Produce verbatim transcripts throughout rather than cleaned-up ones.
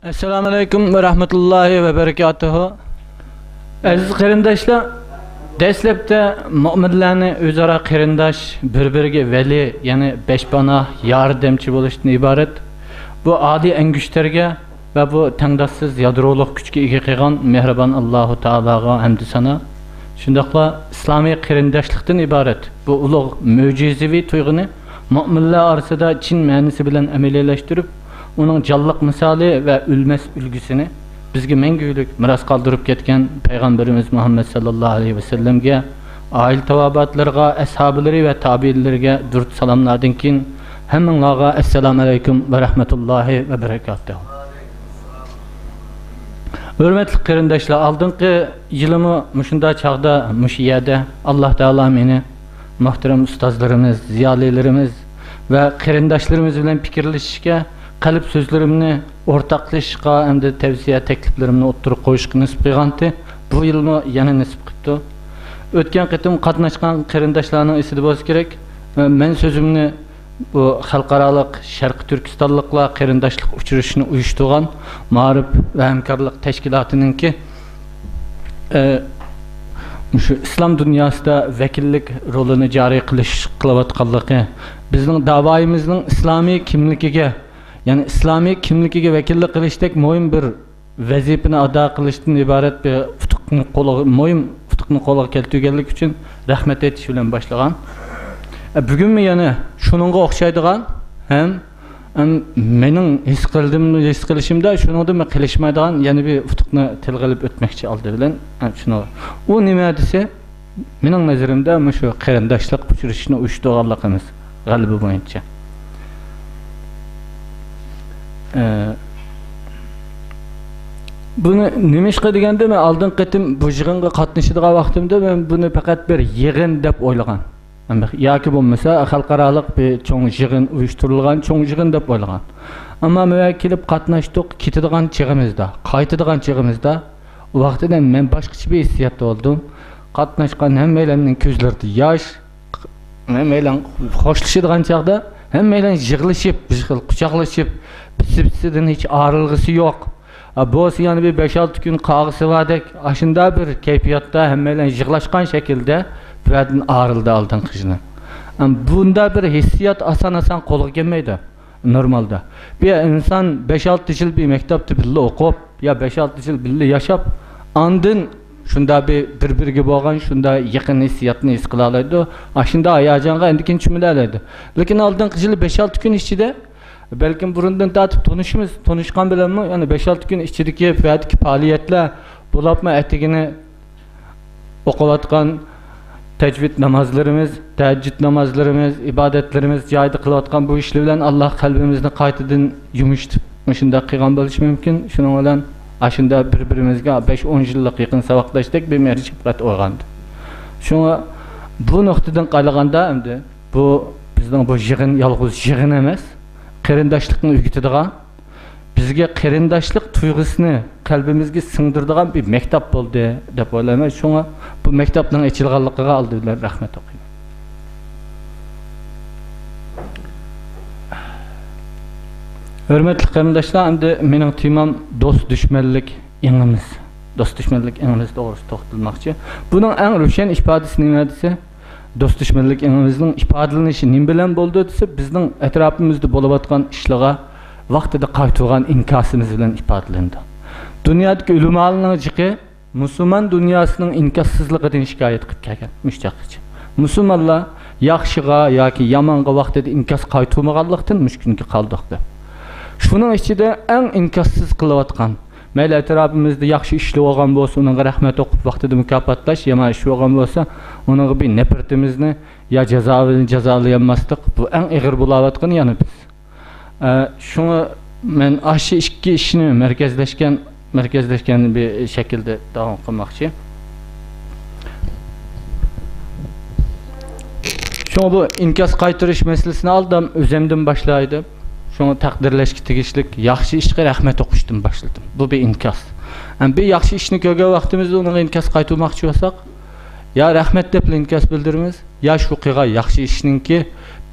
ئەسسالامۇ ئەلەيكۇم ۋە رەھمەتۇللاھى ۋە بەرىكاتۇھۇ. ئەزىز قېرىنداشلار، دەسلەپتە مۆمىنلەرنى ئۆزئارا قېرىنداش، بىر-بىرىگە ۋەلى، يەنى بەشپاناھ، ياردەمچى بولۇشتىن ئىبارەت بۇ ئالىي ئەڭگۈشتەرگە ۋە بۇ تەڭداشسىز يادرولۇق كۈچكە ئىگە قىلغان مېھرىبان ئاللاھۇ تائالاغا ھەمدۇ سانا، شۇنداقلا ئىسلامىي قېرىنداشلىقتىن ئىبارەت بۇ ئۇلۇغ مۆجىزىۋى تۇيغۇنى مۆمىنلەر ئارىسىدا چىن مەنىسى بىلەن ئەمەلىيلەشتۈرۈپ، ئۇنىڭ جانلىق مىسالى ۋە ئۆلمەس ئۈلگىسىنى بىزگە مەڭگۈلۈك مىراس قالدۇرۇپ كەتكەن پەيغەمبىرىمىز مۇھەممەد ساللاللاھۇ ئەلەيھى ۋەسەللەمگە، ئائىلە تاۋابىئاتلىرىغا، ئەسھابلىرى ۋە تابىئىنلىرىگە دۇرۇت سالاملاردىن كېيىن، ھەممىڭلارغا ئەسسالامۇ ئەلەيكۇم ۋە رەھمەتۇللاھى ۋە بەرىكاتۇھۇ. ھۆرمەتلىك قېرىنداشلار، ئالدىنقى يىلىمۇ مۇشۇنداق چاغدا مۇشۇ يەردە ئاللا تائالا مېنى مۇھتەرەم ئۇستازلىرىمىز، زىيالىيلىرىمىز ۋە قېرىنداشلىرىمىز بىلەن پىكىرلىشىشكە، قەلب سۆزلىرىمنى ئورتاقلىشىشقا ھەمدە تەۋسىيە تەكلىپلىرىمنى ئوتتۇرىغا قويۇشقا نېسىپ قىلغانتى، بۇ يىلمۇ يەنە نېسىپ قىپتۇ. ئۆتكەن قېتىم قاتناشقان قېرىنداشلارنىڭ ئېسىدە بولسا كېرەك، مەن سۆزۈمنى بۇ خەلقئارالىق شەرقىي تۈركىستانلىقلار قېرىنداشلىق ئۇچرىشىشىنى ئۇيۇشتۇرغان مائارىپ ۋە ھەمكارلىق تەشكىلاتىنىڭكى، ئە، مۇشۇ ئىسلام دۇنياسىدا ۋەكىللىك رولىنى جارى قىلىش، قىلىۋاتقانلىقى، بىزنىڭ داۋايىمىزنىڭ ئىسلامىي كىملىكىگە، يەنى ئىسلامىي كىملىكىگە ۋەكىللىك قىلىشتەك مۇھىم بىر ۋەزىپىنى ئادا قىلىشتىن ئىبارەت بىر ئۇتۇقنى قولغا، مۇھىم ئۇتۇقنى قولغا كەلتۈرگەنلىكى ئۈچۈن رەھمەت ئېيتىش بىلەن باشلىغان. ئە، بۈگۈنمۇ يەنە شۇنىڭغا ئوخشايدىغان ھەم، ھەم مېنىڭ ھېس قىلدىم، ھېس قىلىشىمدا شۇنىڭدىنمۇ قېلىشمايدىغان يەنە بىر ئۇتۇقنى تىلغا ئېلىپ ئۆتمەكچى ئالدى بىلەن. ھە، شۇنىڭ، ئۇ نېمە دېسە، مېنىڭ نەزىرىمدە مۇشۇ قېرىنداشلىق ئۇچرىشىشنى ئۇيۇشتۇرغانلىقىمىز غەلىبە بويىچە. ئە، بۇنى نېمىشقا دېگەندە، مەن ئالدىنقى قېتىم بۇ يىغىنغا قاتنىشىدىغان ۋاقتىمدا مەن بۇنى پەقەت بىر يىغىن دەپ ئويلىغان. ياكى بولمىسا خەلقئارالىق بىر چوڭ يىغىن، ئۇيۇشتۇرۇلغان چوڭ يىغىن دەپ ئويلىغان. ئەمما مۇ يەرگە كېلىپ قاتناشتۇق، كېتىدىغان چېغىمىزدا، قايتىدىغان چېغىمىزدا، ئۇ ۋاقتىدا مەن باشقىچە بىر ھېسسىياتتا بولدۇم. قاتناشقان ھەممەيلەننىڭ كۆزلىرىدە ياش، ھەممەيلەن خوشلىشىدىغان چاغدا ھەممەيلەن يىغلىشىپ، بىر خىل قۇچاقلىشىپ، بىرسى بىرسىدىن ھېچ ئايرىلغۇسى يوق. ئا، بولسا يەنە بىر بەش-ئالتە كۈن قالغۇسى باردەك، ئاشۇنداق بىر كەيپىياتتا ھەممەيلەن يىغلاشقان شەكىلدە بۇ يەردىن ئايرىلدى ئالدىنقى يىلى. ئەم، بۇنداق بىر ھېسسىيات ئاسان-ئاسان قولغا كەلمەيدۇ نورمالدا. بىر ئىنسان بەش-ئالتە يىل بىر مەكتەپتە بىللە ئوقۇپ، يا بەش-ئالتە يىل بىللە ياشاپ، ئاندىن شۇنداق بىر، بىر-بىرىگە بولغان شۇنداق يېقىن ھېسسىياتنى ھېس قىلالايدۇ. ئاشۇنداق ھاياجانغا ئەندىكىن چۆمۈلەلەيدۇ. لېكىن ئالدىنقى يىلى بەش-ئالتە كۈن ئىچىدە، بەلكىم بۇرۇندىن تارتىپ تونۇشىمىز، تونۇشقان بىلەنمۇ، يەنى بەش-ئالتە كۈن ئىچىدىكى بۇ يەردىكى پائالىيەتلەر، بولۇپمۇ ئەتىگىنى ئوقۇۋاتقان تەجۋىد نامازلىرىمىز، تەھەججۇد نامازلىرىمىز، ئىبادەتلىرىمىز جايىدا قىلىۋاتقان بۇ ئىشلار بىلەن ئاللا قەلبىمىزنى قايتىدىن يۇمشىتىپ، مۇشۇنداق قىلغان بولۇشى مۇمكىن. شۇنىڭ بىلەن ئاشۇنداق بىر-بىرىمىزگە بەش-ئون يىللىق يېقىن ساۋاقداشتەك بىر مېھىر شەپقەت ئويغاندى. شۇڭا بۇ نۇقتىدىن قارىغاندا، ئەمدى بۇ بىزنىڭ بۇ يىغىن يالغۇز يىغىن ئەمەس، قېرىنداشلىقنى ئۆگىتىدىغان، بىزگە قېرىنداشلىق تۇيغۇسىنى قەلبىمىزگە سىڭدۈرىدىغان بىر مەكتەپ بولدى دەپ ئويلايمەن. شۇڭا بۇ مەكتەپنىڭ ئېچىلغانلىقىغا ئالدى بىلەن رەھمەت ئوقۇيمەن. ھۆرمەتلىك قېرىنداشلار، ئەمدى مېنىڭ تېمام دوست دۈشمەنلىك ئېڭىمىز. دوست دۈشمەنلىك ئېڭىمىز توغرىسىدا توختالماقچى. بۇنىڭ ئەڭ روشەن ئىپادىسى نېمە دېسە، دوست دۈشمەنلىك ئېڭىمىزنىڭ ئىپادىلىنىشى نېمە بىلەن بولىدۇ دېسە، بىزنىڭ ئەتراپىمىزدا بولۇۋاتقان ئىشلارغا ۋاقتىدا قايتۇرغان ئىنكاسىمىز بىلەن ئىپادىلىنىدۇ. دۇنيادىكى ئۆلىمالارنىڭ جىقى مۇسۇلمان دۇنياسىنىڭ ئىنكاسسىزلىقىدىن شىكايەت قىلىپ كەلگەن مۇشۇ چاغقىچە. مۇسۇلمانلار ياخشىغا ياكى يامانغا ۋاقتىدا ئىنكاس قايتۇرمىغانلىقتىن مۇشۇ كۈنگە قالدۇق دەپ. شۇنىڭ ئىچىدە ئەڭ ئىنكاسسىز قىلىۋاتقان، مەيلى ئەتراپىمىزدا ياخشى ئىشلىۋالغان بولسا، ئۇنىڭغا رەھمەت ئوقۇپ، ۋاقتىدا مۇكاپاتلاش، يامان ئىش بولغان بولسا، ئۇنىڭغا بىر نەپرىتىمىزنى يا جازا-، جازالىيالماسلىق، بۇ ئەڭ ئېغىر بولاۋاتقىنى يەنە بىز. ئە، شۇڭا مەن ئاشۇ ئىككى ئىشنى مەركەزلەشكەن، مەركەزلەشكەن بىر شەكىلدە داۋام قىلماقچى. شۇڭا بۇ ئىنكاس قايتۇرۇش مەسىلىسىنى ئالدام ئۆزۈمدىن باشلاي دەپ، شۇڭا تەقدىرلەشكە تېگىشلىك ياخشى ئىشقا رەھمەت ئوقۇشتىن باشلىدىم. بۇ بىر ئىنكاس. ھەم بىر ياخشى ئىشنى كۆرگەن ۋاقتىمىزدا ئۇنىڭغا ئىنكاس قايتۇرماقچى بولساق، يا رەھمەت دەپلا ئىنكاس بىلدۈرىمىز، يا شۇ قىلغان ياخشى ئىشنىڭكى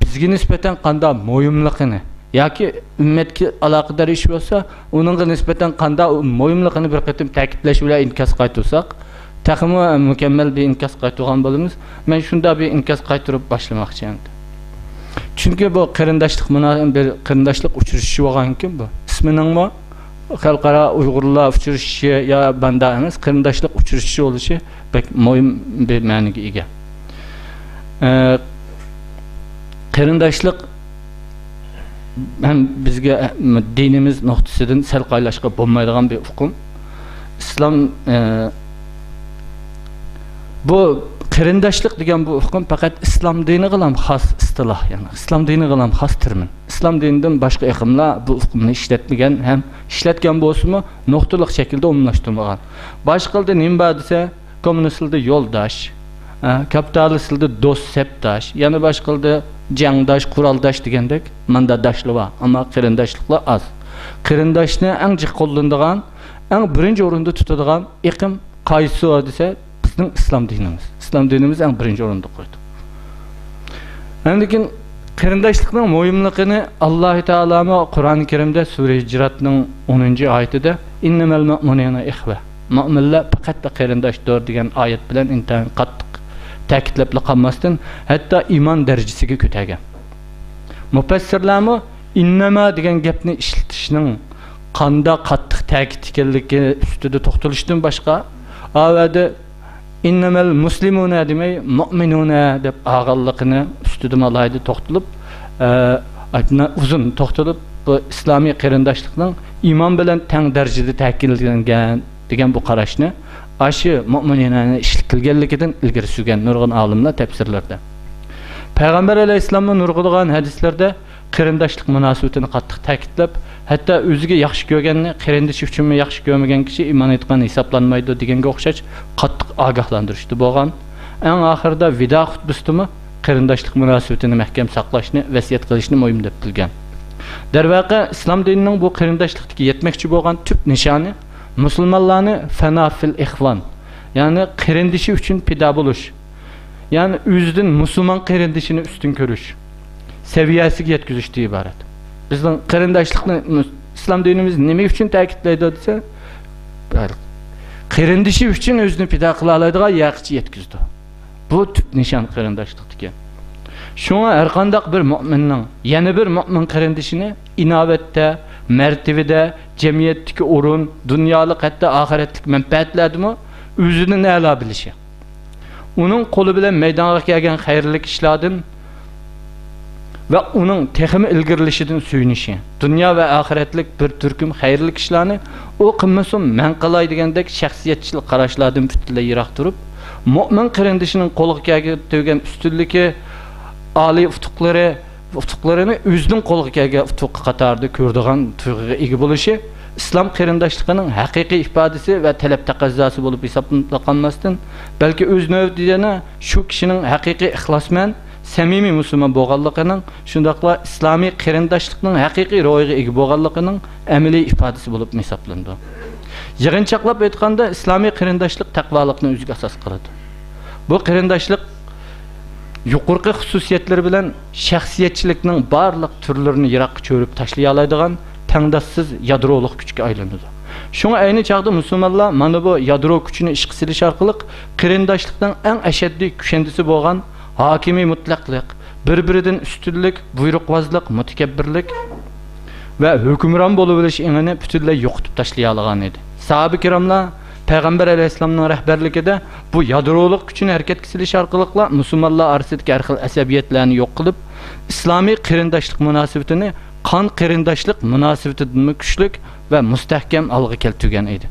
بىزگە نىسبەتەن قانداق مۇھىملىقىنى، ياكى ئۈممەتكە ئالاقىدار ئىش بولسا، ئۇنىڭغا نىسبەتەن قانداق مۇھىملىقىنى بىر قېتىم تەكىتلەش بىلەن ئىنكاس قايتۇرساق، تېخىمۇ مۇكەممەل بىر ئىنكاس قايتۇرغان بولىمىز. مەن شۇنداق بىر ئىنكاس قايتۇرۇپ باشلىماقچى ئەمدى. چۈنكى بۇ قېرىنداشلىق مۇنا-، بىر قېرىنداشلىق ئۇچرىشىشى بولغانكىن بۇ. ئىسمىنىڭمۇ خەلقئارا ئۇيغۇرلار ئۇچرىشىشى يا باندا ئەمەس، قېرىنداشلىق ئۇچرىشىشى بولۇشى بەك مۇھىم بىر مەنىگە ئىگە. ئە، قېرىنداشلىق ھەم بىزگە دىنىمىز نۇقتىسىدىن سەل قايىلاشقا بولمايدىغان بىر ئۇقۇم. ئىسلام، ئە، بۇ قېرىنداشلىق دېگەن بۇ ئۇقۇم پەقەت ئىسلام دىنىغىلام خاس ئىستىلاھ، يەنى ئىسلام دىنىغىلام خاس تېرمىن. ئىسلام دىنىدىن باشقا ئېقىملار بۇ ئۇقۇمنى ئىشلەتمىگەن ھەم ئىشلەتكەن بولسىمۇ نۇقتىلىق شەكىلدە ئومۇملاشتۇرمىغان. باشقىلدا نېمە بار دېسە، كوممۇنىستلىدا يولداش، ئە، كاپىتالىستلىدا دوست، سەپداش، يەنە باشقىلدا جەڭداش، قورالداش دېگەندەك ماندا داشلار بار، ئەمما قېرىنداشلىقلار ئاز. قېرىنداشنى ئەڭ جىق قوللىنىدىغان، ئەڭ بىرىنچى ئورۇندا تۇتىدىغان ئېقىم قايسى دېسە، بىزنىڭ ئىسلام دىنىمىز. ئىسلام دىنىمىز ئەڭ بىرىنچى ئورۇندا قويدى. ئاندىن كېيىن قېرىنداشلىقنىڭ مۇھىملىقىنى ئاللاھ تائالامۇ قۇرئان كەرىمدە سۈرە ھىجراتنىڭ ئونىنچى ئايىتىدە، «ئىننەمەل مۇئمىنۇنە ئىخۋە، مۆمىنلەر پەقەت قېرىنداشتۇر» دېگەن ئايەت بىلەن ئىنتايىن قاتتىق تەكىتلەپلا قالماستىن، ھەتتا ئىمان دەرىجىسىگە كۆتەرگەن. مۇپەسسىرلەرمۇ «ئىننەما» دېگەن گەپنى ئىشلىتىشنىڭ قانداق قاتتىق تەكىت ئىكەنلىكى ئۈستىدە توختىلىشتىن باشقا، ئاۋەدە «ئىننەمەل مۇسلىمۇنە» دېمەي، «مۇئمىنۇنە» دەپ ئالغانلىقىنى ئۈستىدىمۇ ئالاھىدە توختىلىپ، ئە، ئۇزۇن توختىلىپ، بۇ ئىسلامىي قېرىنداشلىقنىڭ ئىمان بىلەن تەڭ دەرىجىدە تەكىتلەنگەن دېگەن بۇ قاراشنى ئاشۇ «مۇئمىنۇنە»نى ئىشلىتىلگەنلىكىدىن ئىلگىرى سۈرگەن نۇرغۇن ئالىملار تەپسىرلىرىدە. پەيغەمبەر ئەلەيھىسسالاممۇ نۇرغۇنلىغان ھەدىسلەردە قېرىنداشلىق مۇناسىۋىتىنى قاتتىق تەكىتلەپ، ھەتتا ئۆزىگە ياخشى كۆرگەننى قېرىندىشى ئۈچۈنمۇ ياخشى كۆرمىگەن كىشى ئىمان ئېيتقان ھېسابلانمايدۇ دېگەنگە ئوخشاش قاتتىق ئاگاھلاندۇرۇشتا بولغان. ئەڭ ئاخىرىدا ۋىدا خۇتبىسىدىمۇ قېرىنداشلىق مۇناسىۋىتىنى مەھكەم ساقلاشنى ۋەسىيەت قىلىشنى مۇھىم دەپ بىلگەن. دەرۋەقە، ئىسلام دىنىنىڭ بۇ قېرىنداشلىقتىكى يەتمەكچى بولغان تۈپ نىشانى مۇسۇلمانلارنى فەنا فىل ئىخۋان، يەنى قېرىندىشى ئۈچۈن پىدا بولۇش، يەنى ئۆزىدىن مۇسۇلمان قېرىندىشىنى ئۈستۈن كۆرۈش سەۋىيەسىگە يەتكۈزۈشتىن ئىبارەت. بىزنىڭ قېرىنداشلىقنى مۇس-، ئىسلام دىنىمىز نېمە ئۈچۈن تەكىتلەيدۇ دېسە، قېرىندىشى ئۈچۈن ئۆزىنى پىدا قىلالايدىغان يەرگىچە يەتكۈزىدۇ. بۇ تۈپ نىشان قېرىنداشلىقتىكى. شۇڭا ھەرقانداق بىر مۆمىننىڭ يەنە بىر مۆمىن قېرىندىشىنى ئىناۋەتتە، مەرتىۋىدە، جەمئىيەتتىكى ئورۇن، دۇنيالىق، ھەتتا ئاخىرەتلىك مەنپەئەتلەردىمۇ ئۆزىدىن ئەلا بىلىشى، ئۇنىڭ قولى بىلەن مەيدانغا كەلگەن خەيرلىك ئىشلاردىن ۋە ئۇنىڭ تېخىمۇ ئىلگىرىلىشىدىن سۆيۈنۈشى، دۇنيا ۋە ئاخىرەتلىك بىر تۈركۈم خەيرلىك ئىشلارنى ئۇ قىلمىسۇن مەن قىلاي دېگەندەك شەخسىيەتچىل قاراشلاردىن پۈتۈنلەي يىراق تۇرۇپ، مۆمىن قېرىندىشىنىڭ قولىغا كەلگەن ئۈستۈنلۈكى، ئالىي ئۇتۇقلىرى، ئۇتۇقلىرىنى ئۆزىنىڭ قولىغا كەلگەن ئۇتۇق قاتارىدا كۆرىدىغان تۇيغۇغا ئىگە بولۇشى ئىسلام قېرىنداشلىقىنىڭ ھەقىقىي ئىپادىسى ۋە تەلەپ تەقەززاسى بولۇپ ھېسابلىنىپلا قالماستىن، بەلكى ئۆز نۆۋىتىدە يەنە شۇ كىشىنىڭ ھەقىقىي ئىخلاسمەن، سەمىمىي مۇسۇلمان بولغانلىقىنىڭ، شۇنداقلا ئىسلامىي قېرىنداشلىقنىڭ ھەقىقىي روھىغا ئىگە بولغانلىقىنىڭ ئەمەلىي ئىپادىسى بولۇپ ھېسابلىنىدۇ. يىغىنچاقلاپ ئېيتقاندا، ئىسلامىي قېرىنداشلىق تەقۋالىقنى ئۆزىگە ئاساس قىلىدۇ. بۇ قېرىنداشلىق يۇقىرىقى خۇسۇسىيەتلىرى بىلەن شەخسىيەتچىلىكنىڭ بارلىق تۈرلىرىنى يىراققا چۆرۈپ تاشلىيالايدىغان تەڭداشسىز يادرولۇق كۈچكە ئايلىنىدۇ. شۇڭا ئەينى چاغدا مۇسۇلمانلار مانا بۇ يادرو كۈچىنى ئىشقا سېلىش ئارقىلىق قېرىنداشلىقنىڭ ئەڭ ئەشەددىي كۈشەندىسى بولغان ھاكىمىي مۇتلەقلىق، بىر-بىرىدىن ئۈستۈنلۈك، بۇيرۇقۋازلىق، مۇتەكەببىرلىك ۋە ھۆكۈمران بولۇۋېلىش ئېڭىنى پۈتۈنلەي يوقىتىپ تاشلىيالىغان ئىدى. ساھابە كىراملار پەيغەمبەر ئەلەيھىسسالامنىڭ رەھبەرلىكىدە بۇ يادرولۇق كۈچىنى ھەرىكەتكە سېلىش ئارقىلىقلا مۇسۇلمانلار ئارىسىدىكى ھەر خىل ئەسەبىيەتلەرنى يوق قىلىپ، ئىسلامىي قېرىنداشلىق مۇناسىۋىتىنى قان قېرىنداشلىق مۇناسىۋىتىدىنمۇ كۈچلۈك ۋە مۇستەھكەم ئالغا كەلتۈرگەن ئىدى.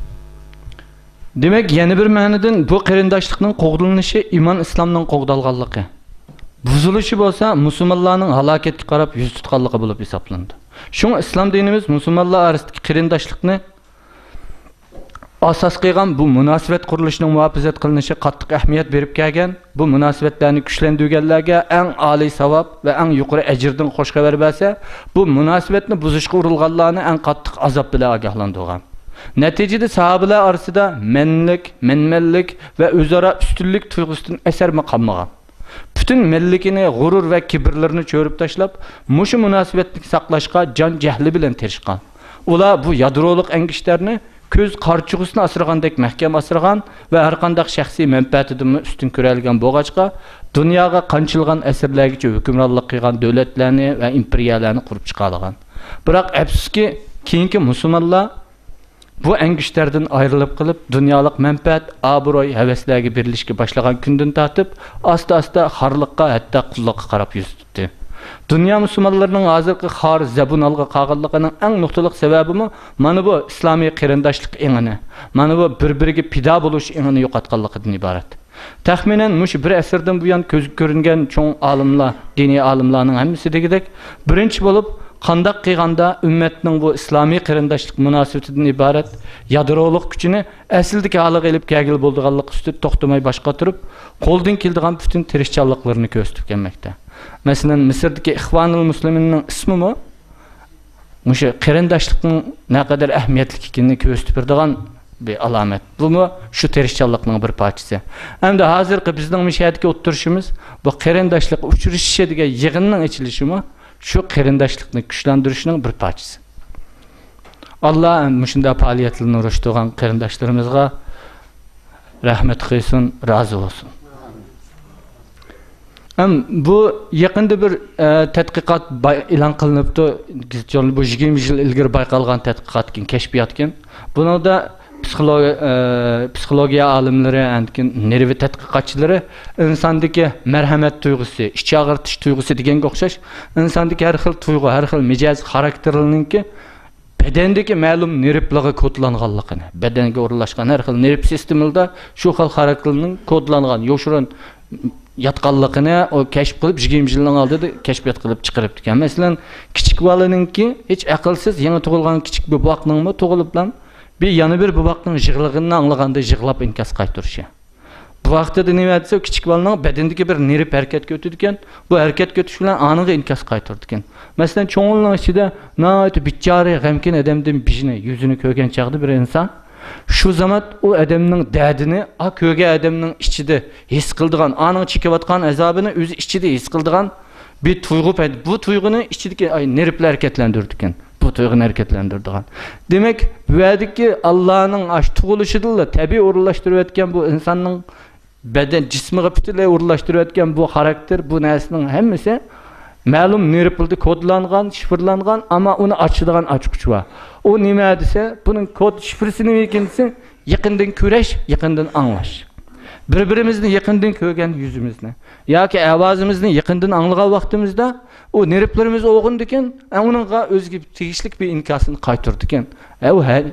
دېمەك، يەنە بىر مەنىدىن بۇ قېرىنداشلىقنىڭ قوغدىلىنىشى ئىمان ئىسلامنىڭ قوغدالغانلىقى، بۇزۇلۇشى بولسا مۇسۇلمانلارنىڭ ھالاكەتكە قاراپ يۈز تۇتقانلىقى بولۇپ ھېسابلىنىدۇ. شۇڭا ئىسلام دىنىمىز مۇسۇلمانلار ئارىسىدىكى قېرىنداشلىقنى ئاساس قىلغان بۇ مۇناسىۋەت قۇرۇلۇشىنىڭ مۇھاپىزەت قىلىنىشىغا قاتتىق ئەھمىيەت بېرىپ كەلگەن. بۇ مۇناسىۋەتلەرنى كۈچلەندۈرگەنلەرگە ئەڭ ئالىي ساۋاب ۋە ئەڭ يۇقىرى ئەجىردىن خوش خەۋەر بەرسە، بۇ مۇناسىۋەتنى بۇزۇشقا ئۇرۇنغانلارنى ئەڭ قاتتىق ئازاب بىلەن ئاگاھلاندۇرغان. نەتىجىدە ساھابىلەر ئارىسىدا مەنلىك، مەنمەنلىك ۋە ئۆزئارا ئۈستۈنلۈك تۇيغۇسىدىن ئەسەرمۇ قالمىغان. پۈتۈن مەنلىكىنى، غۇرۇر ۋە كىبىرلىرىنى چۆرۈپ تاشلاپ، مۇشۇ مۇناسىۋەتنى ساقلاشقا جان جەھلى بىلەن تىرىشقان. ئۇلار بۇ يادرولۇق ئەڭگۈشتەرنى كۆز قارىچۇغىسىنى ئاسرىغاندەك مەھكەم ئاسرىغان ۋە ھەرقانداق شەخسىي مەنپەئەتىدىنمۇ ئۈستۈن كۆرەلىگەن بولغاچقا، دۇنياغا قانچىلىغان ئەسىرلەرگىچە ھۆكۈمرانلىق قىلغان دۆلەتلەرنى ۋە ئىمپېرىيەلەرنى قۇرۇپ چىقارغان. بىراق، ئەپسۇسكى، كېيىنكى مۇسۇلمانلار بۇ ئەڭگۈشتەردىن ئايرىلىپ قېلىپ، دۇنيالىق مەنپەئەت، ئابرۇي، ھەۋەسلەرگە بېرىلىشكە باشلىغان كۈندىن تارتىپ، ئاستا-ئاستا خارلىققا، ھەتتا قۇللۇققا قاراپ يۈز تۇتتى. دۇنيا مۇسۇلمانلىرىنىڭ ھازىرقى خار، زەبۇنالغا قالغانلىقىنىڭ ئەڭ نۇقتىلىق سەۋەبىمۇ مانا بۇ ئىسلامىي قېرىنداشلىق ئېڭىنى، مانا بۇ بىر-بىرىگە پىدا بولۇش ئېڭىنى يوقاتقانلىقىدىن ئىبارەت. تەخمىنەن مۇشۇ بىر ئەسىردىن بۇيان كۆزگە كۆرۈنگەن چوڭ ئالىملار، دىنىي ئالىملارنىڭ ھەممىسى دېگۈدەك، بىرىنچى بولۇپ، قانداق قىلغاندا ئۈممەتنىڭ بۇ ئىسلامىي قېرىنداشلىق مۇناسىۋىتىدىن ئىبارەت يادرولۇق كۈچىنى ئەسلىدىكى ھالىغا ئېلىپ كەلگىلى بولىدىغانلىقى ئۈستىدە توختىماي باش قاتۇرۇپ، قولدىن كېلىدىغان پۈتۈن تىرىشچانلىقلىرىنى كۆرسىتىپ كەلمەكتە. مەسىلەن، مىسىردىكى ئىخۋانۇل مۇسلىمىننىڭ ئىسمىمۇ مۇشۇ قېرىنداشلىقنىڭ نەقەدەر ئەھمىيەتلىك ئىكەنلىكىنى كۆرسىتىپ بېرىدىغان بىر ئالامەت. بۇمۇ شۇ تىرىشچانلىقنىڭ بىر پارچىسى. ئەمدى ھازىرقى بىزنىڭ مۇشۇ يەردىكى ئولتۇرۇشىمىز، بۇ قېرىنداشلىق ئۇچرىشىشى دېگەن يىغىننىڭ ئېچىلىشىمۇ شۇ قېرىنداشلىقنى كۈچلەندۈرۈشنىڭ بىر پارچىسى. ئاللا مۇشۇنداق پائالىيەتلەرنى ئۇرۇشتۇرغان قېرىنداشلىرىمىزغا رەھمەت قىلسۇن، رازى بولسۇن. ھەم بۇ يېقىندا بىر، ئە، تەتقىقات باي-، ئېلان قىلىنىپتۇ. بۇ يىگىرمە يىل ئىلگىرى بايقالغان تەتقىقاتكەن، كەشپىياتكەن. بۇنىڭدا پسىخولو-، ئە، پسىخولوگىيە ئالىملىرى، ئاندىن كېيىن نېرۋا تەتقىقاتچىلىرى ئىنساندىكى مەرھەمەت تۇيغۇسى، ئىچ ئاغرىتىش تۇيغۇسى دېگەنگە ئوخشاش، ئىنساندىكى ھەر خىل تۇيغۇ، ھەر خىل مىجەز خاراكتېرلىرىنىڭكى بەدەندىكى مەلۇم نېرۋىلارغا كودلانغانلىقىنى، بەدەنگە ئورۇنلاشقان ھەر خىل نېرۋا سىستېمىلىرىدا شۇ خىل خاراكتېرنىڭ كودلانغان، يوشۇرۇن ياتقانلىقىنى ئۇ كەشىپ قىلىپ، يىگىرمە يىلنىڭ ئالدىدا كەشپىيات قىلىپ چىقىرىپتىكەن. مەسىلەن، كىچىك بالىنىڭكى، ھېچ ئەقىلسىز، يېڭى تۇغۇلغان كىچىك بوۋاقنىڭمۇ تۇغۇلۇپلا بىر يەنە بىر بوۋاقنىڭ يىغلىغىنىنى ئاڭلىغاندا يىغلاپ ئىنكاس قايتۇرۇشى. بۇ ۋاقتىدا نېمە دېسە، كىچىك بالىنىڭ بەدىنىدىكى بىر نېرۋا ھەرىكەتكە ئۆتىدىكەن. بۇ ھەرىكەتكە ئۆتۈش بىلەن ئانىغا ئىنكاس قايتۇرىدىكەن. مەسىلەن، چوڭ ئۇلنىڭ ئىچىدە ناھايىتى بىچارە، غەمكىن ئادەمدىن بىژنى، يۈزىنى كۆرگەن چاغدا بىر ئىنسان، شۇ زامات ئۇ ئادەمنىڭ دەردىنى، ئا، كۆرگەن ئادەمنىڭ ئىچىدە ھېس قىلىدىغان، ئانىڭ چېكىۋاتقان ئازابىنى ئۆزى ئىچىدە ھېس قىلىدىغان بىر تۇيغۇ پەيدا، بۇ تۇيغۇنى ئىچىدىكى، ئاي، نېرۋىلار ھەرىكەتلەندۈرىدىكەن. بۇ تۇيغۇنى ھەرىكەتلەندۈرىدىغان. دېمەك، بۇ يەردىكى ئاللانىڭ ئاشۇ تۇغۇلۇشىدىلا تەبىئىي ئورۇنلاشتۇرۇۋەتكەن بۇ ئىنساننىڭ بەدەن جىسمىغا پۈتۈنلەي ئورۇنلاشتۇرۇۋەتكەن بۇ خاراكتېر، بۇ نەرسىنىڭ ھەممىسى مەلۇم نېرۋىلاردا كودلانغان، شىفىرلانغان، ئەمما ئۇنى ئاچىدىغان ئاچقۇچ بار. ئۇ نېمە دېسە، بۇنىڭ كود شىفىرىسى نېمە ئىكەن دېسە، يېقىندىن كۆرۈش، يېقىندىن ئاڭلاش. بىر-بىرىمىزنى يېقىندىن كۆرگەن يۈزىمىزنى ياكى ئاۋازىمىزنى يېقىندىن ئاڭلىغان ۋاقتىمىزدا، ئۇ نېرۋىلىرىمىز ئويغىنىدىكەن، ئۇنىڭغا ئۆزىگە تېگىشلىك بىر ئىنكاسىنى قايتۇرىدىكەن. ئە، ئۇ ھە-،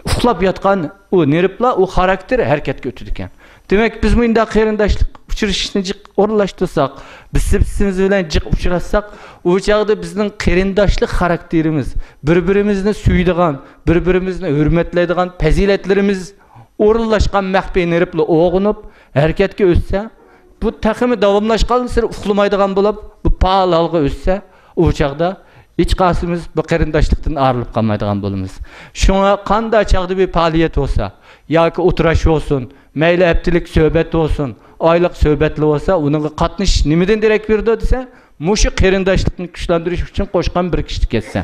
ئۇخلاپ ياتقان ئۇ نېرۋىلار، ئۇ خاراكتېر ھەرىكەتكە ئۆتىدىكەن. دېمەك، بىز مۇنداق قېرىنداشلىق ئۇچرىشىشنى جىق ئورۇنلاشتۇرساق، بىز بىر-بىرىمىز بىلەن جىق ئۇچراشساق، ئۇ چاغدا بىزنىڭ قېرىنداشلىق خاراكتېرىمىز، بىر-بىرىمىزنى سۆيىدىغان، بىر-بىرىمىزنى ھۆرمەتلەيدىغان پەزىلەتلىرىمىز ئورۇنلاشقان مەخپىي نېرۋىلار ئويغىنىپ ھەرىكەتكە ئۆتسە، بۇ تېخىمۇ داۋاملاشقانسېرى ئۇخلىمايدىغان بولۇپ، بۇ پائال ھالغا ئۆتسە، ئۇ چاغدا ھېچقايسىمىز بۇ قېرىنداشلىقتىن ئايرىلىپ قالمايدىغان بولىمىز. شۇڭا قانداق چاغدا بىر پائالىيەت بولسا، ياكى ئولتۇراش بولسۇن، مەيلى ھەپتىلىك سۆھبەت بولسۇن، ئايلىق سۆھبەتلەر بولسا، ئۇنىڭغا قاتنىشىش نېمىدىن دېرەك بېرىدۇ دېسە، مۇشۇ قېرىنداشلىقنى كۈچلەندۈرۈش ئۈچۈن قوشقان بىر كىشىلىك ھەسسە.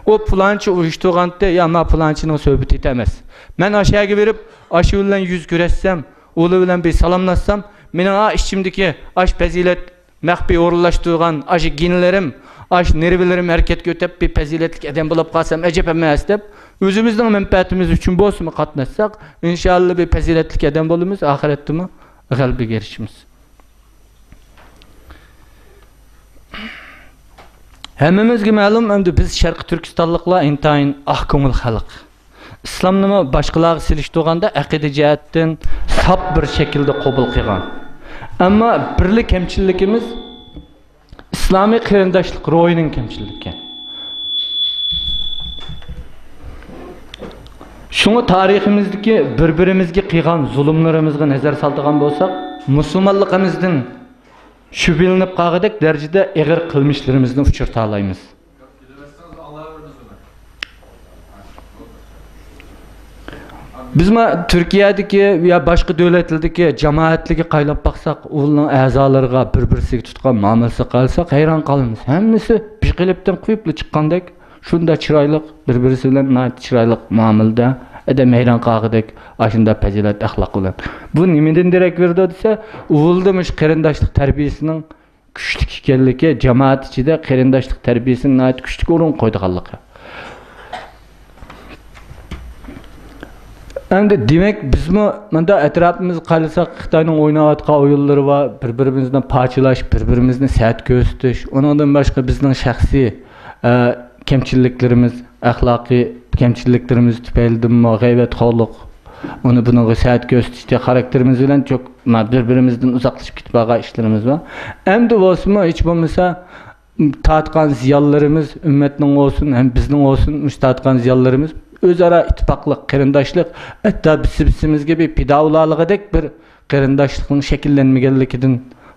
ئۇ پۇلانچى ئۇيۇشتۇرغانتى، يا ما پۇلانچىنىڭ سۆھبىتى ئەمەس. مەن ئاشۇ يەرگە بېرىپ، ئاشۇ بىلەن يۈز كۆرۈشسەم، ئۇلار بىلەن بىر سالاملاشسام، مېنىڭ ئا ئىچىمدىكى ئاشۇ پەزىلەت مەخپىي ئورۇنلاشتۇرغان ئاشۇ گېنلىرىم، ئاشۇ نېرۋىلىرىم ھەرىكەتكە ئۆتۈپ، بىر پەزىلەتلىك ئادەم بولۇپ قالسام ئەجەب ئەمەس دەپ، ئۆزىمىزنىڭ مەنپەئەتىمىز ئۈچۈن بولسىمۇ قاتناشساق، ئىنشائاللا بىر پەزىلەتلىك ئادەم بولىمىز، ئاخىرەتتىمۇ غەلىبىگە ئېرىشىمىز. ھەممىمىزگە مەلۇم، ئەمدى بىز شەرقىي تۈركىستانلىقلار ئىنتايىن ئاق كۆڭۈل خەلق. ئىسلامنىمۇ باشقىلارغا سېلىشتۇرغاندا ئەقىدە جەھەتتىن ساپ بىر شەكىلدە قوبۇل قىلغان. ئەمما بىرلا كەمچىلىكىمىز ئىسلامىي قېرىنداشلىق روھىنىڭ كەمچىلىكى. شۇڭا تارىخىمىزدىكى بىر-بىرىمىزگە قىلغان زۇلۇملىرىمىزغا نەزەر سالىدىغان بولساق، مۇسۇلمانلىقىمىزدىن شۈبھىلىنىپ قالغۇدەك دەرىجىدە ئېغىر قىلمىشلىرىمىزنى ئۇچرىتالايمىز. بىزمۇ تۈركىيەدىكى يا باشقا دۆلەتلەردىكى جامائەتلەرگە قايلاپ باقساق، ئۇلارنىڭ ئەزالىرىغا بىر-بىرسىگە تۇتقان مۇئامىلىسىگە قارىساق، ھەيران قالىمىز. ھەممىسى بىر قېلىپتىن قۇيۇپلا چىققاندەك، شۇنداق چىرايلىق، بىر-بىرسى بىلەن ناھايىتى چىرايلىق مۇئامىلىدە، ئادەم ھەيران قالغۇدەك ئاشۇنداق پەزىلەت ئەخلاق بىلەن. بۇ نېمىدىن دېرەك بېرىدۇ دېسە، ئۇلدا مۇشۇ قېرىنداشلىق تەربىيەسىنىڭ كۈچلۈك ئىكەنلىكى، جامائەت ئىچىدە قېرىنداشلىق تەربىيەسىنى ناھايىتى كۈچلۈك ئورۇنغا قويىدىغانلىقى. ئەمدى دېمەك، بىزمۇ مۇنداق ئەتراپىمىزغا قارىساق، خىتاينىڭ ئويناۋاتقان ئويۇنلىرى بار، بىر-بىرىمىزنى پارچىلاش، بىر-بىرىمىزنى سەت كۆرسىتىش، ئۇنىڭدىن باشقا بىزنىڭ شەخسىي، ئە، كەمچىلىكلىرىمىز، ئەخلاقىي كەمچىلىكلىرىمىز تۈپەيلىدىنمۇ غەيۋەتخورلۇق، ئۇنى بۇنىڭغا سەت كۆرسىتىشتە خاراكتېرىمىز بىلەن چوك-، ما-، بىر-بىرىمىزدىن ئۇزاقلىشىپ كېتىپ بارغان ئىشلىرىمىز بار. ئەمدى بولسىمۇ، ھېچ بولمىسا، تارتقان زىيانلىرىمىز، ئۈممەتنىڭ بولسۇن، ھەم بىزنىڭ بولسۇن، مۇشۇ تارتقان زىيانلىرىمىز ئۆزئارا ئىتتىپاقلىق، قېرىنداشلىق، ھەتتا بىز-بىسىمىزگە بىر پىدا بولالىغۇدەك بىر قېرىنداشلىقنىڭ شەكىللەنمىگەنلىكىدىن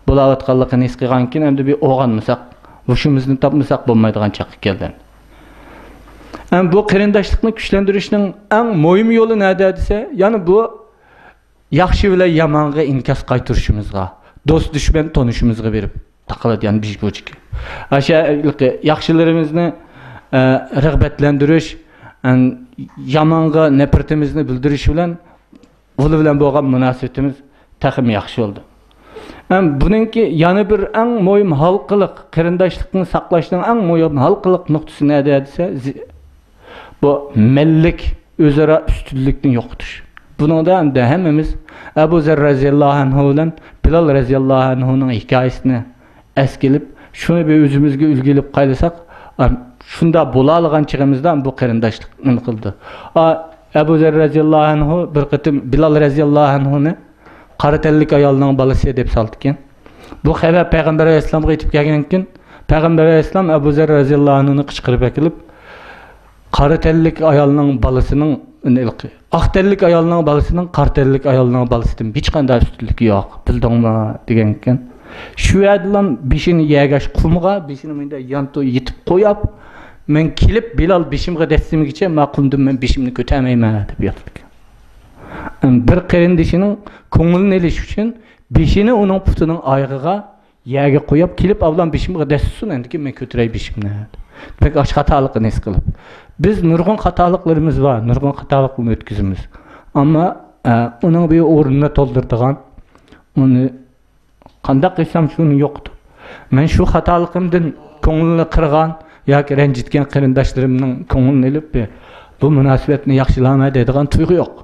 بولاۋاتقانلىقىنى ھېس قىلغانكىن، ئەمدى بىر ئويغانمىساق، ھوشىمىزنى تاپمىساق بولمايدىغان چاغقا كەلدى. ئەمدى بۇ قېرىنداشلىقنى كۈچلەندۈرۈشنىڭ ئەڭ مۇھىم يولى نەدە دېسە، يەنى بۇ ياخشى بىلەن يامانغا ئىنكاس قايتۇرۇشىمىزغا، دوست-دۈشمەن تونۇشىمىزغا بېرىپ تاقىلىدۇ، يەنى بىر بۇرچكى. ئاشۇ ياخشىلىرىمىزنى، ئە، رىغبەتلەندۈرۈش، ئەن، يامانغا نەپرىتىمىزنى بىلدۈرۈش بىلەن ئۇلار بىلەن بولغان مۇناسىۋىتىمىز تېخىمۇ ياخشى بولدى. ھەم بۇنىڭكى يەنە بىر ئەڭ مۇھىم ھالقىلىق، قېرىنداشلىقنى ساقلاشنىڭ ئەڭ مۇھىم ھالقىلىق نۇقتىسى نەدە دېسە، زى-، بۇ مەنلىك، ئۆزئارا ئۈستۈنلۈكنى يوقىتىش. بۇنىڭدا ئەمدى ھەممىمىز ئەبۇ زەر رەزىياللاھۇ ئەنھۇ بىلەن بىلال رەزىياللاھۇ ئەنھۇنىڭ ھېكايىسىنى ئەسكە ئېلىپ، شۇنى بىر ئۆزىمىزگە ئۈلگە ئېلىپ قايلىساق، ئا، شۇنداق بولالىغان چېغىمىزدا بۇ قېرىنداشلىق نېمە قىلىدۇ؟ ئا، ئەبۇ زەر رەزىياللاھۇ ئەنھۇ بىر قېتىم بىلال رەزىياللاھۇ ئەنھۇنى قارا تەنلىك ئايالنىڭ بالىسى دەپ سالىدىكەن. بۇ خەۋەر پەيغەمبەر ئەلەيھىسسالامغا يېتىپ كەلگەنكىن، پەيغەمبەر ئەلەيھىسسالام ئەبۇ زەر رەزىياللاھۇ ئەنھۇنى قىچقىرىپ ئەكېلىپ، قارا تەنلىك ئايالنىڭ بالىسىنىڭ، ئاق تەنلىك ئايالنىڭ بالىسىنىڭ قارا تەنلىك ئايالنىڭ بالىسىدىن ھېچقانداق ئۈستۈنلۈكى يوق، بىلدىڭمۇ؟ دېگەنكەن. شۇ يەردىلا بېشىنى يەرگە، قۇمغا بېشىنى مۇنداق يانتۇ يېتىپ قويۇپ، مەن كېلىپ بىلال بېشىمغا دەسسىمىگىچە ما قۇمدىن مەن بېشىمنى كۆتەرمەيمەن دەپ ياتىدىكەن. بىر قېرىندىشىنىڭ كۆڭلىنى ئېلىش ئۈچۈن بېشىنى ئۇنىڭ پۇتىنىڭ ئايىغىغا يەرگە قويۇپ، كېلىپ ئابلام بېشىمغا دەسسۇن، ئەندىكىن مەن كۆتۈرەي بېشىمنى. دېمەك، ئاشۇ خاتالىقىنى ھېس قىلىپ، بىز نۇرغۇن خاتالىقلىرىمىز بار، نۇرغۇن خاتالىقلارنى ئۆتكۈزىمىز. ئەمما، ئە، ئۇنىڭ بىر ئورنىنى تولدۇرىدىغان، ئۇنى قانداق قىلسام شۇنى يوقىتىپ، مەن شۇ خاتالىقىمدىن كۆڭلىنى قىرغان ياكى رەنجىتكەن قېرىنداشلىرىمنىڭ كۆڭلىنى ئېلىپ، بۇ مۇناسىۋەتنى ياخشىلايمەن دەيدىغان تۇيغۇ يوق.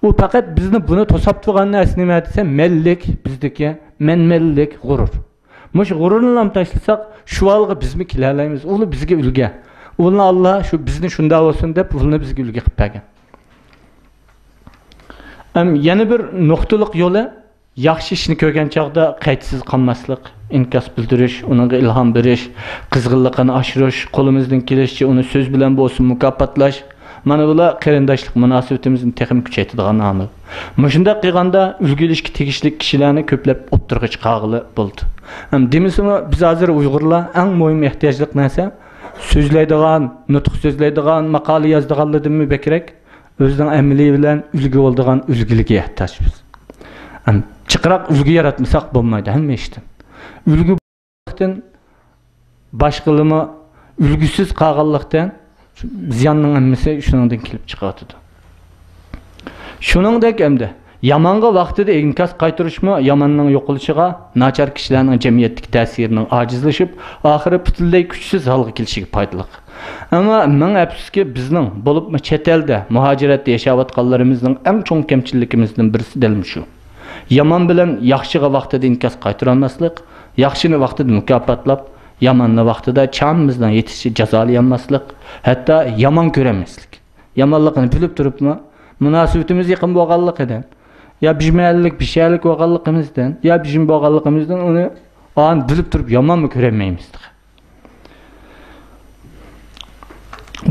ئۇ پەقەت بىزنى بۇنى توساپ تۇرغان نەرسە نېمە دېسە، مەنلىك، بىزدىكى مەنمەنلىك، غۇرۇر. مۇشۇ غۇرۇرنىلا تاشلىساق، شۇ ھالغا بىزمۇ كېلەلەيمىز. ئۇلار بىزگە ئۈلگە. ئۇلارنى ئاللا شۇ بىزنى شۇنداق بولسۇن دەپ، ئۇلارنى بىزگە ئۈلگە قىلىپ بەرگەن. ئەم، يەنە بىر نۇقتىلىق يولى، ياخشى ئىشنى كۆرگەن چاغدا قەيتسىز قالماسلىق، ئىنكاس بىلدۈرۈش، ئۇنىڭغا ئىلھام بېرىش، قىزغىنلىقىنى ئاشۇرۇش، قولىمىزدىن كېلىشىچە ئۇنى سۆز بىلەن بولسۇن مۇكاپاتلاش، مانا بۇلار قېرىنداشلىق مۇناسىۋىتىمىزنى تېخىمۇ كۈچەيتىدىغان ئامىل. مۇشۇنداق قىلغاندا ئۈلگە ئېلىشكە تېگىشلىك كىشىلەرنى كۆپلەپ ئوتتۇرىغا چىقارغىلى بولىدۇ. ھەم دېمىسىمۇ، بىز ھازىر ئۇيغۇرلار ئەڭ مۇھىم ئېھتىياجلىق نەرسە، سۆزلەيدىغان، نۇتۇق سۆزلەيدىغان، ماقالە يازىدىغانلاردىنمۇ بەكرەك ئۆزىنىڭ ئەمىلى بىلەن ئۈلگە بولىدىغان ئۈلگىلىككە ئېھتىياجمىز. ئەم، جىقراق ئۈلگە ياراتمىساق بولمايدۇ ھەممە ئىشتىن. ئۈلگە باشقىلىرىمۇ ئۈلگىسىز قالغانلىقتىن، زىياننىڭ ھەممىسى شۇنىڭدىن كېلىپ چىقىۋاتىدۇ. شۇنىڭدەك ئەمدى يامانغا ۋاقتىدا ئىنكاس قايتۇرۇشمۇ ياماننىڭ يوقىلىشىغا، ناچار كىشىلەرنىڭ جەمئىيەتتىكى تەسىرىنىڭ ئاجىزلىشىپ، ئاخىرى پۈتۈنلەي كۈچسىز ھالغا كېلىشىگە پايدىلىق. ئەمما مىڭ ئەپسۇسكى، بىزنىڭ، بولۇپمۇ چەت ئەلدە، مۇھاجىرەتتە ياشاۋاتقانلىرىمىزنىڭ ئەڭ چوڭ كەمچىلىكىمىزدىن بىرسى دەل مۇشۇ. يامان بىلەن ياخشىغا ۋاقتىدا ئىنكاس قايتۇرالماسلىق، ياخشىنى ۋاقتىدا مۇكاپاتلاپ، ياماننى ۋاقتىدا چامىمىزنىڭ يېتىشىچە جازالىيالماسلىق، ھەتتا يامان كۆرەلمەسلىك. يامانلىقىنى بىلىپ تۇرۇپمۇ، مۇناسىۋىتىمىز يېقىن بولغانلىقىدىن، يا بىر مەھەللىلىك، بىر شەھەرلىك بولغانلىقىمىزدىن، يا بىر بولغانلىقىمىزدىن ئۇنى ئان بىلىپ تۇرۇپ يامانمۇ كۆرەلمەيمىز تېخى.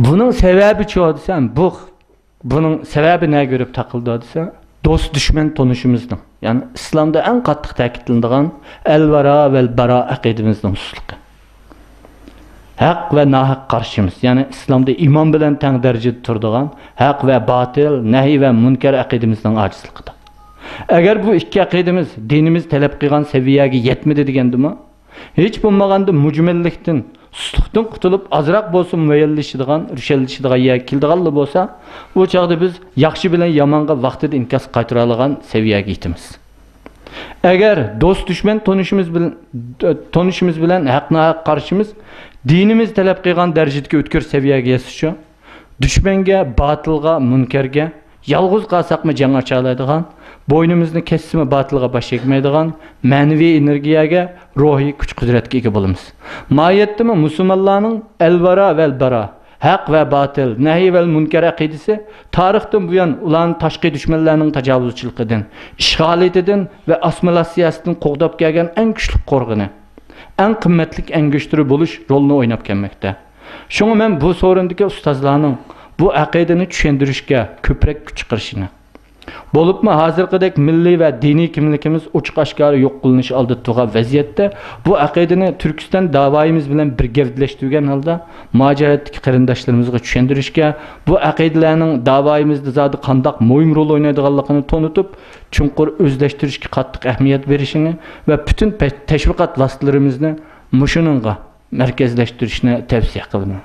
بۇنىڭ سەۋەبىچۇ دېسەم، بۇ، بۇنىڭ سەۋەبى نەگە كۆرۈپ تاقىلىدۇ دېسە، دوست-دۈشمەن تونۇشىمىزنىڭ، يەنى ئىسلامدا ئەڭ قاتتىق تەكىتلىنىدىغان ئەلۋەرا ۋەلبەرا ئەقىدىمىزنىڭ سۇسلۇقى. ھەق ۋە ناھەق قارشىمىز، يەنى ئىسلامدا ئىمان بىلەن تەڭ دەرىجىدە تۇرىدىغان ھەق ۋە باتىل، نەھىي ۋە مۇنكەر ئەقىدىمىزنىڭ ئاجىزلىقىدا. ئەگەر بۇ ئىككى ئەقىدىمىز دىنىمىز تەلەپ قىلغان سەۋىيەگە يەتمىدى دېگەندىمۇ، ھېچ بولمىغاندا مۇجمەللىكتىن، سۇسلۇقتىن قۇتۇلۇپ، ئازراق بولسا مۇئەييەنلىشىدىغان، روشەنلىشىدىغان يەرگە كېلىدىغانلا بولسا، ئۇ چاغدا بىز ياخشى بىلەن يامانغا ۋاقتىدا ئىنكاس قايتۇرالىغان سەۋىيەگە يېتىمىز. ئەگەر دوست-دۈشمەن تونۇشىمىز بىل-، تونۇشىمىز بىلەن ھەق-ناھەق قارىشىمىز دىنىمىز تەلەپ قىلغان دەرىجىدىكى ئۆتكۈر سەۋىيەگە يەتسىچۇ، دۈشمەنگە، باتىلغا، مۇنكەرگە يالغۇز قالساقمۇ جەڭ ئاچالايدىغان، بوينىمىزنى كەسسىمۇ باتىلغا باش ئەگمەيدىغان مەنىۋى ئېنېرگىيەگە، روھىي كۈچ-قۇدرەتكە ئىگە بولىمىز. ماھىيەتتىمۇ مۇسۇلمانلارنىڭ ئەلۋارا ۋەلبارا، ھەق ۋە باتىل، نەھىي ۋەل مۇنكەر ئەقىدىسى تارىختىن بۇيان ئۇلارنى تاشقى دۈشمەنلەرنىڭ تاجاۋۇزچىلىقىدىن، ئىشغالىيىتىدىن ۋە ئاسسىمىلياتسىيەسىدىن قوغداپ كەلگەن ئەڭ كۈچلۈك قورغىنى، ئەڭ قىممەتلىك ئەڭگۈشتىرى بولۇش رولىنى ئويناپ كەلمەكتە. شۇڭا مەن بۇ سورۇندىكى ئۇستازلارنىڭ بۇ ئەقىدىنى چۈشەندۈرۈشكە كۆپرەك كۈچ چىقىرىشىنى، بولۇپمۇ ھازىرقىدەك مىللىي ۋە دىنىي كىملىكىمىز ئوچۇق-ئاشكارا يوق قىلىنىش ئالدىدا تۇرغان ۋەزىيەتتە، بۇ ئەقىدىنى تۈركىستان داۋايىمىز بىلەن بىر گەۋدىلەشتۈرگەن ھالدا مۇھاجىرەتتىكى قېرىنداشلىرىمىزغا چۈشەندۈرۈشكە، بۇ ئەقىدىلەرنىڭ داۋايىمىزدا زادى قانداق مۇھىم رول ئوينايدىغانلىقىنى تونۇتۇپ، چوڭقۇر ئۆزلەشتۈرۈشكە قاتتىق ئەھمىيەت بېرىشىنى ۋە پۈتۈن پە-، تەشۋىقات ۋاسىتىلىرىمىزنى مۇشۇنىڭغا مەركەزلەشتۈرۈشنى تەۋسىيە قىلىمەن.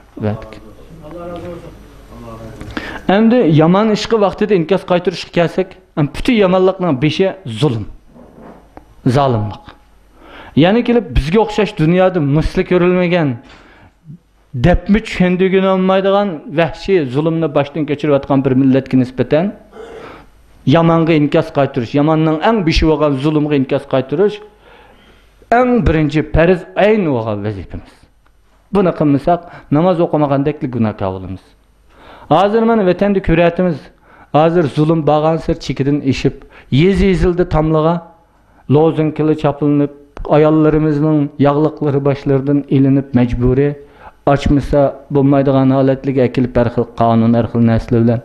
ئەمدى يامان ئىشقا ۋاقتىدا ئىنكاس قايتۇرۇشقا كەلسەك، ئەم، پۈتۈن يامانلىقنىڭ بېشى زۇلۇم، زالىملىق. يەنە كېلىپ بىزگە ئوخشاش دۇنيادا مىسلى كۆرۈلمىگەن، دەپمۇ چۈشەندۈرگىلى بولمايدىغان ۋەھشىي زۇلۇمنى باشتىن كەچۈرۈۋاتقان بىر مىللەتكە نىسبەتەن يامانغا ئىنكاس قايتۇرۇش، ياماننىڭ ئەڭ بېشى بولغان زۇلۇمغا ئىنكاس قايتۇرۇش ئەڭ بىرىنچى پەرز ئەين بولغان ۋەزىپىمىز. بۇنى قىلمىساق، ناماز ئوقۇمىغاندەكلا گۇناھكار بولىمىز. ھازىر مانا ۋەتەندە كۆرۈۋاتىمىز، ھازىر زۇلۇم بارغانسېرى چېكىدىن ئېشىپ، يېزا-يېزىلدا تاملىغا لوزۇنكىلار چاپلىنىپ، ئاياللىرىمىزنىڭ ياغلىقلىرى باشلىرىدىن ئېلىنىپ مەجبۇرىي، ئاچمىسا بولمايدىغان ھالەتلىرىگە ئەكېلىپ ھەر خىل قانۇن، ھەر خىل نەرسىلەر بىلەن.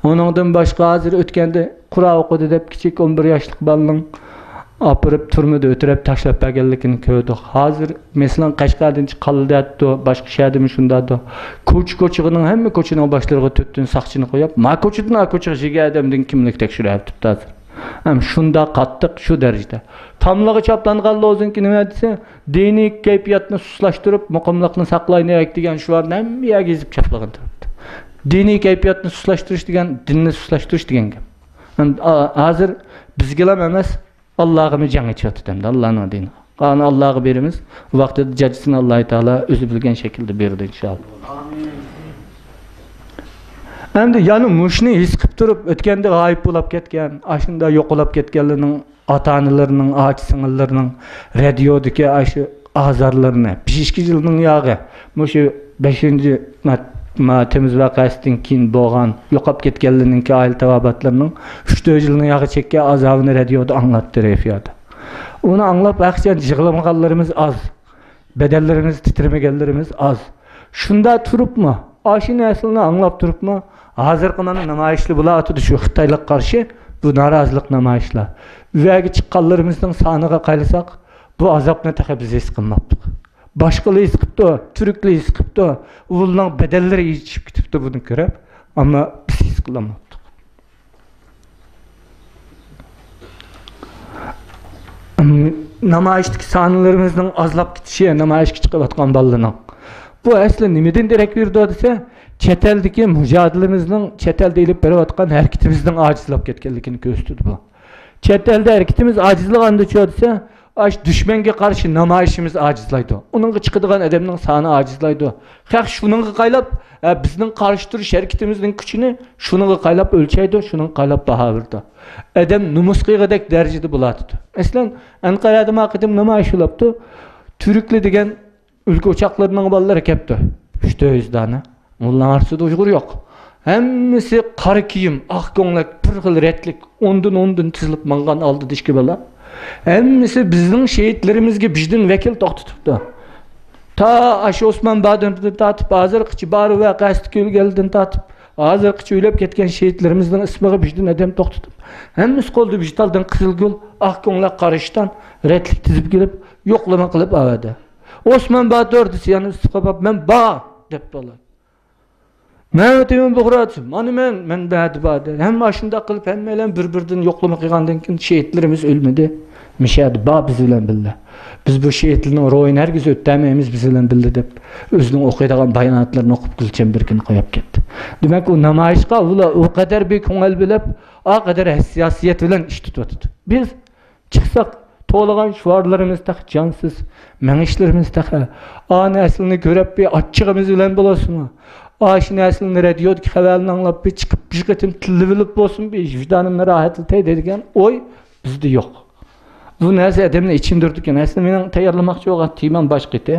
ئۇنىڭدىن باشقا ھازىر ئۆتكەندە قۇرئان ئوقۇدى دەپ كىچىك ئون بىر ياشلىق بالىنىڭ ئاپىرىپ تۈرمىدە ئۆتۈرۈپ تاشلاپ بەرگەنلىكىنى كۆردۇق. ھازىر مەسىلەن قەشقەردىن چىققانلار دەپتۇ، باشقا شەھەردىمۇ شۇنداقتۇ. كوچا-كوچىغىنىڭ ھەممە كوچىنىڭ باشلىرىغا تۆت دىن ساقچىنى قويۇپ، ما كوچىدىن ئا كوچىغا يۈرگەن ئادەمدىن كىملىك تەكشۈرۈۋېتىپتۇ ھازىر. ھەم شۇنداق قاتتىق شۇ دەرىجىدە. تاملىغا چاپلانغان لوزۇنكى نېمە دېسە، دىنىي كەيپىياتنى سۇسلاشتۇرۇپ، مۇقىملىقنى ساقلايلى دېگەن شوئارنى ھەممە يەرگە يېزىپ چاپلىغان تۇرۇپتۇ. دىنىي كەيپىياتنى سۇسلاشتۇرۇش دېگەن دىننى سۇسلاشتۇرۇش دېگەن گەپ. ھەم، ئا، ھازىر بىزگىلا ئەمەس، ئاللاغىمۇ جەڭ ئېچىۋاتىدۇ ئەمدى، ئاللانىڭ دىنىغا. قالغىنى ئاللاغا بېرىمىز، ۋاقتىدا جاجىسىنى ئاللاھۇ تائالا ئۆزى بىلگەن شەكىلدە بېرىدۇ، ئىنشائاللا. ئەمدى يەنە مۇشۇنى ھېس قىلىپ تۇرۇپ، ئۆتكەندە غايىب بولاپ كەتكەن، ئاشۇنداق يوقىلاپ كەتكەنلەرنىڭ ئاتا-ئانىلىرىنىڭ، ئاچا-سىڭىللىرىنىڭ رادىيودىكى ئاشۇ ئازارلىرىنى، بېشى ئىككى يىلنىڭ ياغى، مۇشۇ بەشىنچى ما-، ما-، تېمىز ۋەقەسىدىن كېيىن بولغان يوقاپ كەتكەنلەرنىڭكى ئائىلە تاۋابىئاتلىرىنىڭ ئۈچ تۆت يىلنىڭ ياغى چەككەن ئازابىنى رادىيودا ئاڭلاتتى رەفىيادا. ئۇنى ئاڭلاپ ھەقىچان يىغلىمىغانلىرىمىز ئاز. بەدەنلىرىمىز تىترىمىگەنلىرىمىز ئاز. شۇنداق تۇرۇپمۇ، ئاشۇ نەرسىلەرنى ئاڭلاپ تۇرۇپمۇ، ھازىرقى مانا نامايىشلار بولۇۋاتىدۇ شۇ خىتايلىققا قارشى، بۇ نارازىلىق نامايىشلار. ئۇ يەرگە چىققانلىرىمىزنىڭ سانىغا قارىساق، بۇ ئازابنى تېخى بىز ھېس قىلماپتۇق. باشقىلار ھېس قىپتۇ، تۈركلەر ھېس قىپتۇ، ئۇلارنىڭ بەدەنلىرى ئېچىشىپ كېتىپتۇ بۇنى كۆرۈپ، ئەمما بىز ھېس قىلالماپتۇق. نامايىشتىكى سانلىرىمىزنىڭ ئازلاپ كېتىشى، نامايىشقا چىقىۋاتقان بالىلارنىڭ، بۇ ئەسلى نېمىدىن دېرەك بېرىدۇ دېسە، چەت ئەلدىكى مۇجادىلىمىزنىڭ، چەت ئەلدە ئېلىپ بېرىۋاتقان ھەرىكىتىمىزنىڭ ئاجىزلاپ كەتكەنلىكىنى كۆرسىتىدۇ بۇ. چەت ئەلدە ھەرىكىتىمىز ئاجىزلىغاندىچۇ دېسە، ئاشۇ دۈشمەنگە قارشى نامايىشىمىز ئاجىزلايدۇ. ئۇنىڭغا چىقىدىغان ئادەمنىڭ سانى ئاجىزلايدۇ. خەق شۇنىڭغا قايلاپ، ئە، بىزنىڭ قارشى تۇرۇش ھەرىكىتىمىزنىڭ كۈچىنى شۇنىڭغا قايلاپ ئۆلچەيدۇ، شۇنىڭغا قايلاپ باھا بېرىدۇ. ئادەم نومۇس قىلغۇدەك دەرىجىدە بولاتىدۇ. مەسىلەن، ئەنقەرەدە ما قېتىم نامايىش بولۇپتۇ. تۈركلەر دېگەن ئۈلكە ئوچاقلىرىنىڭ بالىلىرى كەپتۇ. ئۈچ تۆت يۈز دانە. ئۇلارنىڭ ئارىسىدا ئۇيغۇر يوق. ھەممىسى قارا كىيىم، ئاق كۆڭلەك، بىر خىل رەتلىك، ئوندىن ئوندىن تىزىلىپ ماڭغان ئالدىدا ئىككى بالا. ھەممىسى بىزنىڭ شېھىتلىرىمىزگە بىزدىن ۋەكىل توختىتىپتۇ. تا ئاشۇ ئوسمان بادىردىن تارتىپ، ھازىرغىچە بارۇ ۋە قەستى كۆرگەنلىرىدىن تارتىپ، ھازىرغىچە ئۆلۈپ كەتكەن شېھىتلىرىمىزنىڭ ئىسمىغا بىزدىن ئادەم توختىتىپ، ھەممىسى قولىدا بىژىتالدىن قىزىل گۈل، ئاق كۆڭلەك قارا ئىشتان، رەتلىك تىزىپ كېلىپ، يوقلىما قىلىپ ئەۋەدى. ئوسمان باتۇر دېسە، يەنە ئۈستىگە قاراپ، مەن بار دەپ بولىدۇ. مەمەت ئىمىن بۇغرا دېسە، مانا مەن، مەن بەدى بار دەيدۇ. ھەممە ئاشۇنداق قىلىپ، ھەممەيلەن بىر-بىرىدىن يوقلىما قىلغاندىن كېيىن، شېھىتلىرىمىز ئۆلمىدى. مىشەدە بار بىز بىلەن بىللە. بىز بۇ شېھىتلەرنىڭ روھىنى ھەرگىز ئۆتەلمەيمىز بىز بىلەن بىللە دەپ، ئۆزىنىڭ ئوقۇيدىغان باياناتلىرىنى ئوقۇپ، گۈلچەمبىرىكىنى قويۇپ كەتتى. دېمەك، ئۇ نامايىشقا ئۇلار ئۇ قەدەر بىر كۆڭۈل بۆلۈپ، ئا قەدەر ھەسساسىيەت بىلەن ئىش تۇتۇۋاتىدۇ. بىز چىقساق، توۋلىغان شوئارلىرىمىز تېخى جانسىز، مېڭىشلىرىمىز تېخى، ئا نەرسىلەرنى كۆرۈپ، بىر ئاچچىقىمىز بىلەن بولسىمۇ، ئاشۇ نەرسىلەرنى رادىيودىكى خەۋەرنى ئاڭلاپ، بىر چىقىپ، بىر قېتىم تىللىۋېلىپ بولسۇن، بىر ۋىجدانىمنى راھەتلىتەي دەيدىغان ئوي بىزدە يوق. بۇ نەرسە ئادەمنى ئېچىندۇرىدىكەن. ئەسلى مېنىڭ تەييارلىماقچى بولغان تېمام باشقا ئىدى.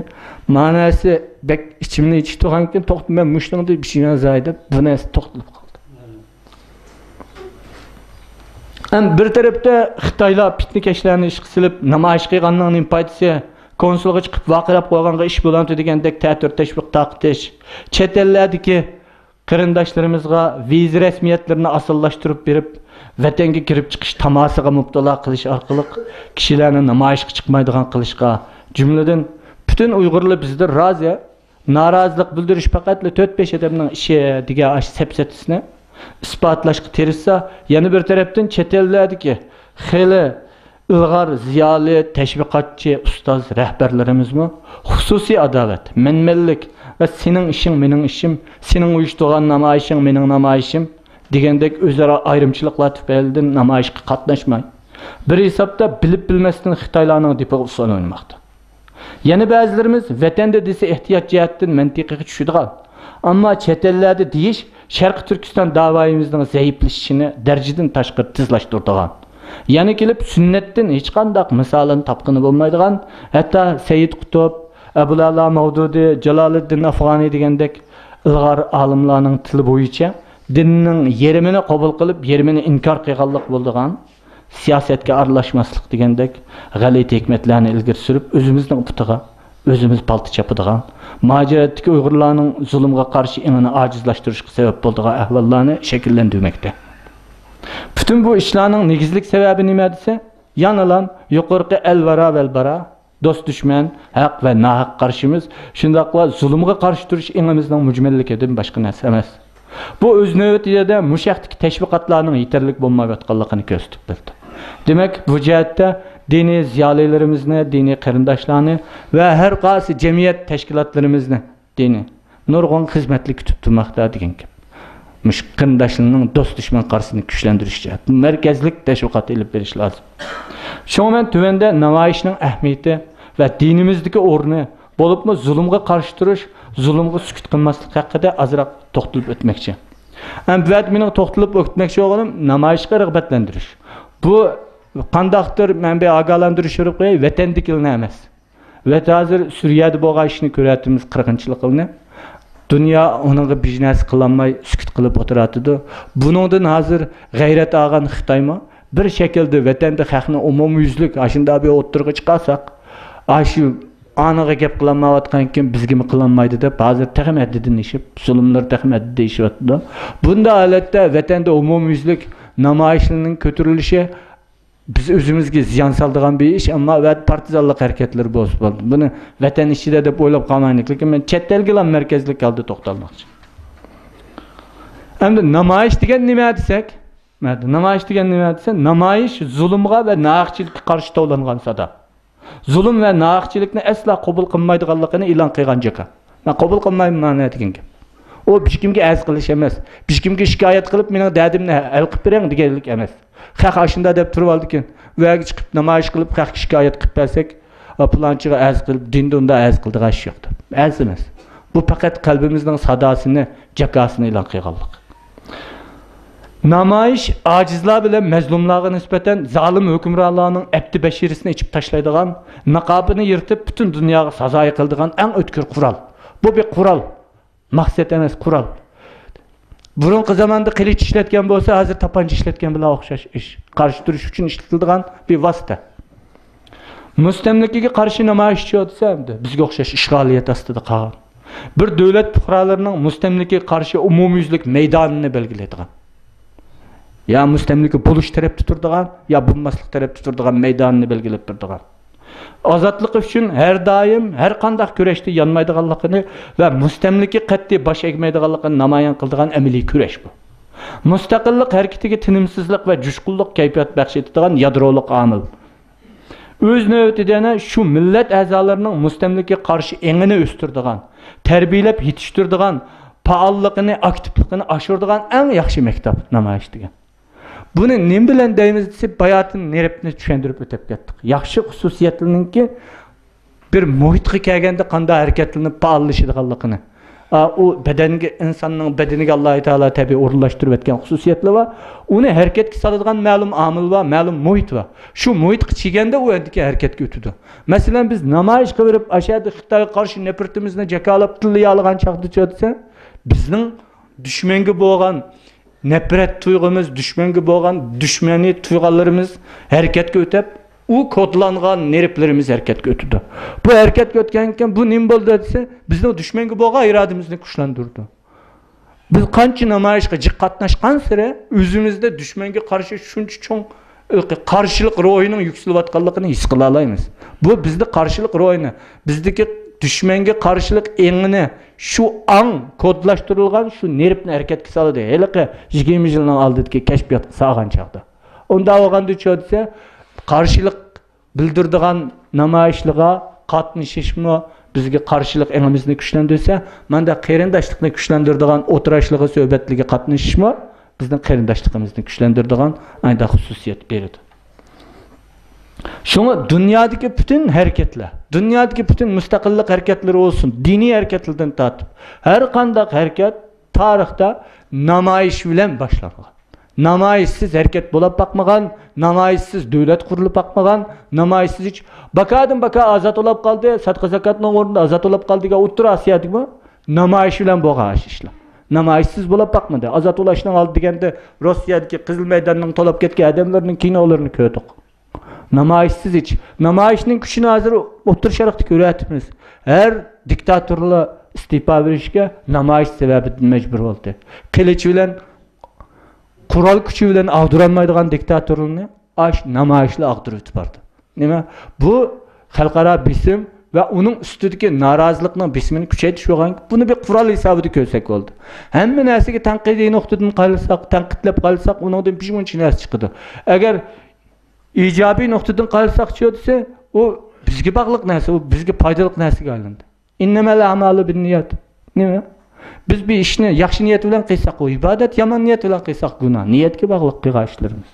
مانا نەرسە بەك ئىچىمنى ئېچىتىدىغانكەن، توختىدىم، مەن مۇشۇنىڭدا بىر شىنە زاي دەپ، بۇ نەرسە توختىلىپ قالدى. ھەم بىر تەرەپتە خىتايلار پىتنىكەشلەرنى ئىشقا سېلىپ، نامايىش قىلغاننىڭ نېمە پايدىسى؟ كونسۇلغا چىقىپ ۋارقىراپ قويغانغا ئىش بولامتى دېگەندەك تەتۈر تەشۋىق تارقىتىش، چەت ئەللەردىكى قېرىنداشلىرىمىزغا ۋىزا رەسمىيەتلىرىنى ئاسانلاشتۇرۇپ بېرىپ، ۋەتەنگە كىرىپ چىقىش تاماسىغا مۇپتىلا قىلىش ئارقىلىق كىشىلەرنى نامايىشقا چىقمايدىغان قىلىشقا، جۈملىدىن پۈتۈن ئۇيغۇرلار بىزدىن رازى، نارازىلىق بىلدۈرۈش پەقەتلا تۆت-بەش ئادەمنىڭ ئىشى دېگەن ئاشۇ سەپسەتىسىنى ئىسپاتلاشقا تىرىشسا، يەنە بىر تەرەپتىن چەت ئەللەردىكى خېلى ئىلغار زىيالىي، تەشۋىقاتچى، ئۇستاز، رەھبەرلىرىمىزمۇ خۇسۇسىي ئاداۋەت، مەنمەنلىك ۋە سېنىڭ ئىشىڭ، مېنىڭ ئىشىم، سېنىڭ ئۇيۇشتۇرغان نامايىشىڭ، مېنىڭ نامايىشىم دېگەندەك ئۆزئارا ئايرىمچىلىقلار تۈپەيلىدىن نامايىشقا قاتناشماي، بىر ھېسابتا بىلىپ بىلمەستىن خىتايلارنىڭ دېپىغا ئۇسسۇل ئوينىماقتا. يەنە بەزىلىرىمىز ۋەتەندە دېسە ئېھتىيات جەھەتتىن مەنتىقىغا چۈشىدىغان، ئەمما چەت ئەللەردە دېيىش شەرقىي تۈركىستان داۋايىمىزنىڭ زەئىپلىشىشىنى دەرىجىدىن تاشقىرى تېزلاشتۇرىدىغان، يەنە كېلىپ سۈننەتتىن ھېچقانداق مىسالىنى تاپقىلى بولمايدىغان، ھەتتا سەيىد قۇتۇپ، ئەبۇلئەلا مەۋدۇدى، جالالىددىن ئافغانى دېگەندەك ئىلغار ئالىملارنىڭ تىلى بويىچە دىننىڭ يېرىمىنى قوبۇل قىلىپ، يېرىمىنى ئىنكار قىلغانلىق بولىدىغان سىياسەتكە ئارىلاشماسلىق دېگەندەك غەلىتە ھېكمەتلەرنى ئىلگىرى سۈرۈپ، ئۆزىمىزنىڭ پۇتىغا ئۆزىمىز پالتا چاپىدىغان، مۇھاجىرەتتىكى ئۇيغۇرلارنىڭ زۇلۇمغا قارشى ئېڭىنى ئاجىزلاشتۇرۇشقا سەۋەب بولىدىغان ئەھۋاللارنى شەكىللەندۈرمەكتە. پۈتۈن بۇ ئىشلارنىڭ نېگىزلىك سەۋەبى نېمە دېسە، يەنىلا يۇقىرىقى ئەلۋەرا ۋەلبەرا، دوست دۈشمەن، ھەق ۋە ناھەق قارىشىمىز، شۇنداقلا زۇلۇمغا قارشى تۇرۇش ئېڭىمىزنىڭ مۈجمەللىكىدىن باشقا نەرسە ئەمەس. بۇ ئۆز نۆۋىتىدە مۇشۇ ھەقتىكى تەشۋىقاتلارنىڭ يېتەرلىك بولمايۋاتقانلىقىنى كۆرسىتىپ بېرىدۇ. دېمەك، بۇ جەھەتتە دىنىي زىيالىيلىرىمىزنى، دىنىي قېرىنداشلارنى ۋە ھەر قايسى جەمئىيەت تەشكىلاتلىرىمىزنى دىنىي نۇرغۇن خىزمەتلەر كۈتۈپ تۇرماقتا دېگەن گەپ. مۇشۇ قېرىنداشلىرىنىڭ دوست دۈشمەن قارىشىنى كۈچلەندۈرۈش جەھەتتىن مەركەزلىك تەشۋىقات ئېلىپ بېرىش لازىم. شۇڭا مەن تۆۋەندە نامايىشنىڭ ئەھمىيىتى ۋە دىنىمىزدىكى ئورنى، بولۇپمۇ زۇلۇمغا قارشى تۇرۇش، زۇلۇمغا سۈكۈت قىلماسلىق ھەققىدە ئازراق توختىلىپ ئۆتمەكچى. ئەمدى بۇ يەردە مېنىڭ توختىلىپ ئۆتمەكچى بولغىنىم نامايىشقا رىغبەتلەندۈرۈش. بۇ قانداقتۇر، مەن بىر ئاگاھلاندۇرۇش بېرىپ قوياي، ۋەتەندىكىلەرنى ئەمەس. ۋەتەن ھازىر سۈرىيەدە بولغان ئىشنى كۆرۈۋاتىمىز، قىرغىنچىلىقلىرىنى. دۇنيا ئۇنىڭغا بىر نەرسە قىلالماي سۈكۈت قىلىپ ئولتۇرۇۋاتىدۇ. بۇنىڭدىن ھازىر غەيرەت ئالغان خىتايمۇ بىر شەكىلدە ۋەتەندە خەقنى ئومۇميۈزلۈك ئاشۇنداق بىر ئوتتۇرىغا چىقارساق، ئاشۇ ئانىغا گەپ قىلالمايۋاتقانكىن بىزگىمۇ قىلالمايدۇ دەپ، ھازىر تېخىمۇ ھەددىدىن ئېشىپ، زۇلۇملىرى تېخىمۇ ھەددىدىن ئېشىۋاتىدۇ. بۇنداق ھالەتتە ۋەتەندە ئومۇميۈزلۈك نامايىشلارنىڭ كۆتۈرۈلۈشى بىز ئۆزىمىزگە زىيان سالىدىغان بىر ئىش، ئەمما ۋە پارتىزانلىق ھەرىكەتلىرى بولسا بولدى. بۇنى ۋەتەن ئىچىدە دەپ ئويلاپ قالمايلى، لېكىن مەن چەت ئەلگىلا مەركەزلىك ھالدا توختالماقچى. ئەمدى نامايىش دېگەن نېمە دېسەك، نامايىش دېگەن نېمە دېسە، نامايىش زۇلۇمغا ۋە ناھەقچىلىككە قارشى توۋلانغان سادا. زۇلۇم ۋە ناھەقچىلىكنى ئەسلا قوبۇل قىلمايدىغانلىقىنى ئېلان قىلغان جاكا. مەن قوبۇل قىلمايمەن مانا دېگەن گەپ. ئۇ ھېچكىمگە ئەرز قىلىش ئەمەس، ھېچكىمگە شىكايەت قىلىپ مېنىڭ دەردىمنى ھەل قىلىپ بېرىڭ دېگەنلىك ئەمەس. خەق ئاشۇنداق دەپ تۇرۇۋالىدىكەن، ئۇ يەرگە چىقىپ نامايىش قىلىپ خەقكە شىكايەت قىلىپ بەرسەك، پىلانچىغا ئەرز قىلىپ دىندا ئۇنداق ئەرز قىلىدىغان ئىش يوق دەپ. ئەرز ئەمەس. بۇ پەقەت قەلبىمىزنىڭ ساداسىنى، جاكاسىنى ئېلان قىلغانلىق. نامايىش ئاجىزلار بىلەن مەزلۇملارغا نىسبەتەن زالىم ھۆكۈمرانلارنىڭ ئەپتى بەشىرىسىنى ئېچىپ تاشلايدىغان، نىقابىنى يىرتىپ پۈتۈن دۇنياغا سازايى قىلىدىغان ئەڭ ئۆتكۈر قورال. بۇ بىر قورال. مەقسەت ئەمەس، قورال. بۇرۇنقى زاماندا قىلىچ ئىشلەتكەن بولسا، ھازىر تاپانچا ئىشلەتكەن بىلەن ئوخشاش ئىش. قارشى تۇرۇش ئۈچۈن ئىشلىتىلىدىغان بىر ۋاسىتە. مۇستەملىكىگە قارشى نامايىشچى دېسە، ئەمدى بىزگە ئوخشاش ئىشغالىيەت ئاستىدا قالغان. بىر دۆلەت پۇقرالىرىنىڭ مۇستەملىكىگە قارشى ئومۇميۈزلۈك مەيدانىنى بەلگىلەيدىغان. يا مۇستەملىكە بولۇش تەرەپتە تۇرىدىغان، يا بولماسلىق تەرەپتە تۇرىدىغان مەيدانىنى بەلگىلەپ بېرىدىغان. ئازادلىقى ئۈچۈن ھەر دائىم ھەر قانداق كۈرەشتە يانمايدىغانلىقىنى ۋە مۇستەملىكىگە قەتئىي باش ئەگمەيدىغانلىقىنى نامايان قىلىدىغان ئەمەلىي كۈرەش بۇ. مۇستەقىللىق ھەرىكىتىگە تىنىمسىزلىق ۋە جۇشقۇنلۇق كەيپىيات بەخش ئېتىدىغان يادرولۇق ئامىل. ئۆز نۆۋىتىدە يەنە شۇ مىللەت ئەزالىرىنىڭ مۇستەملىكىگە قارشى ئېڭىنى ئۆستۈرىدىغان، تەربىيەلەپ يېتىشتۈرىدىغان، پائاللىقىنى، ئاكتىپلىقىنى ئاشۇرىدىغان ئەڭ ياخشى مەكتەپ نامايىش دېگەن. بۇنى نېمە بىلەن دەيمىز دېسە، باياتىن نېرىپنى چۈشەندۈرۈپ ئۆتۈپ كەتتۇق. ياخشى خۇسۇسىيەتلىرىنىڭكى بىر مۇھىتقا كەلگەندە قانداق ھەرىكەتلىنىپ پائاللىشىدىغانلىقىنى. ئا، ئۇ بەدەنگە، ئىنساننىڭ بەدىنىگە ئاللاھۇ تائالا تەبىئىي ئورۇنلاشتۇرۇۋەتكەن خۇسۇسىيەتلىرى بار. ئۇنى ھەرىكەتكە سالىدىغان مەلۇم ئامىل بار، مەلۇم مۇھىت بار. شۇ مۇھىتقا چىگەندە ئۇ ئەندىكى ھەرىكەتكە ئۆتىدۇ. مەسىلەن، بىز نامايىشقا بېرىپ، ئاشۇ يەردە خىتايغا قارشى نەپرىتىمىزنى جاكارلاپ تىللىيالىغان چاغدا چۈشەتسە، بىزنىڭ دۈشمەنگە بولغان نەپرەت تۇيغۇمىز، دۈشمەنگە بولغان دۈشمەنىي تۇيغانلىرىمىز ھەرىكەتكە ئۆتۈپ، ئۇ كودلانغان نېرىپلىرىمىز ھەرىكەتكە ئۆتىدۇ. بۇ ھەرىكەتكە ئۆتكەندىن كېيىن بۇ نېمە بولىدۇ دېسە، بىزنىڭ دۈشمەنگە بولغان ئىرادىمىزنى كۈچلەندۈرىدۇ. بىز قانچە نامايىشقا جىق قاتناشقانسېرى، ئۆزىمىزدە دۈشمەنگە قارشى شۇنچە چوڭ قارشىلىق روھىنىڭ يۈكسىلىۋاتقانلىقىنى ھېس قىلالايمىز. بۇ بىزدە قارشىلىق روھىنى، بىزدىكى دۈشمەنگە قارشىلىق ئېڭىنى، شۇ ئاڭ كودلاشتۇرۇلغان شۇ نېرۋنى ھەرىكەتكە سالىدۇ. ھېلىقى يىگىرمە يىلنىڭ ئالدىدىكى كەشپىياتقا سالغان چاغدا. ئۇنداق بولغاندا چۈشەتسە، قارشىلىق بىلدۈرىدىغان نامايىشلىرىغا قاتنىشىشمۇ بىزگە قارشىلىق ئېڭىمىزنى كۈچلەندۈرسە، ماندا قېرىنداشلىقنى كۈچلەندۈرىدىغان ئولتۇرۇشلىرىغا، سۆھبەتلىرىگە قاتنىشىشمۇ بىزنىڭ قېرىنداشلىقىمىزنى كۈچلەندۈرىدىغان ئانداق خۇسۇسىيەت بېرىدۇ. شۇڭا دۇنيادىكى پۈتۈن ھەرىكەتلەر، دۇنيادىكى پۈتۈن مۇستەقىللىق ھەرىكەتلىرى بولسۇن، دىنىي ھەرىكەتلەردىن تارتىپ، ھەر قانداق ھەرىكەت تارىختا نامايىش بىلەن باشلانغان. نامايىشسىز ھەرىكەت بولاپ باقمىغان، نامايىشسىز دۆلەت قۇرۇلۇپ باقمىغان، نامايىشسىز ھېچ. باكادىن باكا ئازاد بولاپ قالدى، سەدىقە زاكاتنىڭ ئورنىدا ئازاد بولاپ قالدى دېگەن ئوتتۇرا ئاسىيادىمۇ نامايىش بىلەن بولغان ئىشلار. نامايىشسىز بولاپ باقمىدى. ئازاد بولۇشنىڭ ئالدى دېگەندە روسىيەدىكى قىزىل مەيداننىڭ تولاپ كەتكەن ئادەملىرىنىڭ كىنولىرىنى كۆردۇق. نامايىشسىز ھېچ. نامايىشنىڭ كۈچىنى ھازىر ئوتتۇرا شەرقتە كۆرۈۋاتىمىز. ھەر دىكتاتورلار ئىستېپا بېرىشكە نامايىش سەۋەبىدىن مەجبۇر بولدى. قىلىچ بىلەن، قورال كۈچى بىلەن ئاغدۇرالمايدىغان دىكتاتورلارنى ئاش نامايىشلار ئاغدۇرۇۋېتىپ باردى. نېمە؟ بۇ خەلقئارا بېسىم ۋە ئۇنىڭ ئۈستىدىكى نارازىلىقنىڭ بېسىمىنى كۈچەيتىش بولغان، بۇنى بىر قورال ھېسابىدا كۆرسەك بولدى. ھەممە نەرسىگە تەنقىدىي نۇقتىدىن قارىساق، تەنقىدلەپ قارىساق، ئۇنىڭدىن بىر مۇنچە نەرسە چىقىدۇ. ئەگەر ئىجابىي نۇقتىدىن قارىساقچۇ دېسە، ئۇ بىزگە باغلىق نەرسە، ئۇ بىزگە پايدىلىق نەرسىگە ئايلاندى. ئىننەمەل ئەمالۇ بىننىيات. نېمە؟ بىز بىر ئىشنى ياخشى نىيەت بىلەن قىلساق، ئۇ ئىبادەت، يامان نىيەت بىلەن قىلساق، گۇناھ. نىيەتكە باغلىق قىلغان ئىشلىرىمىز.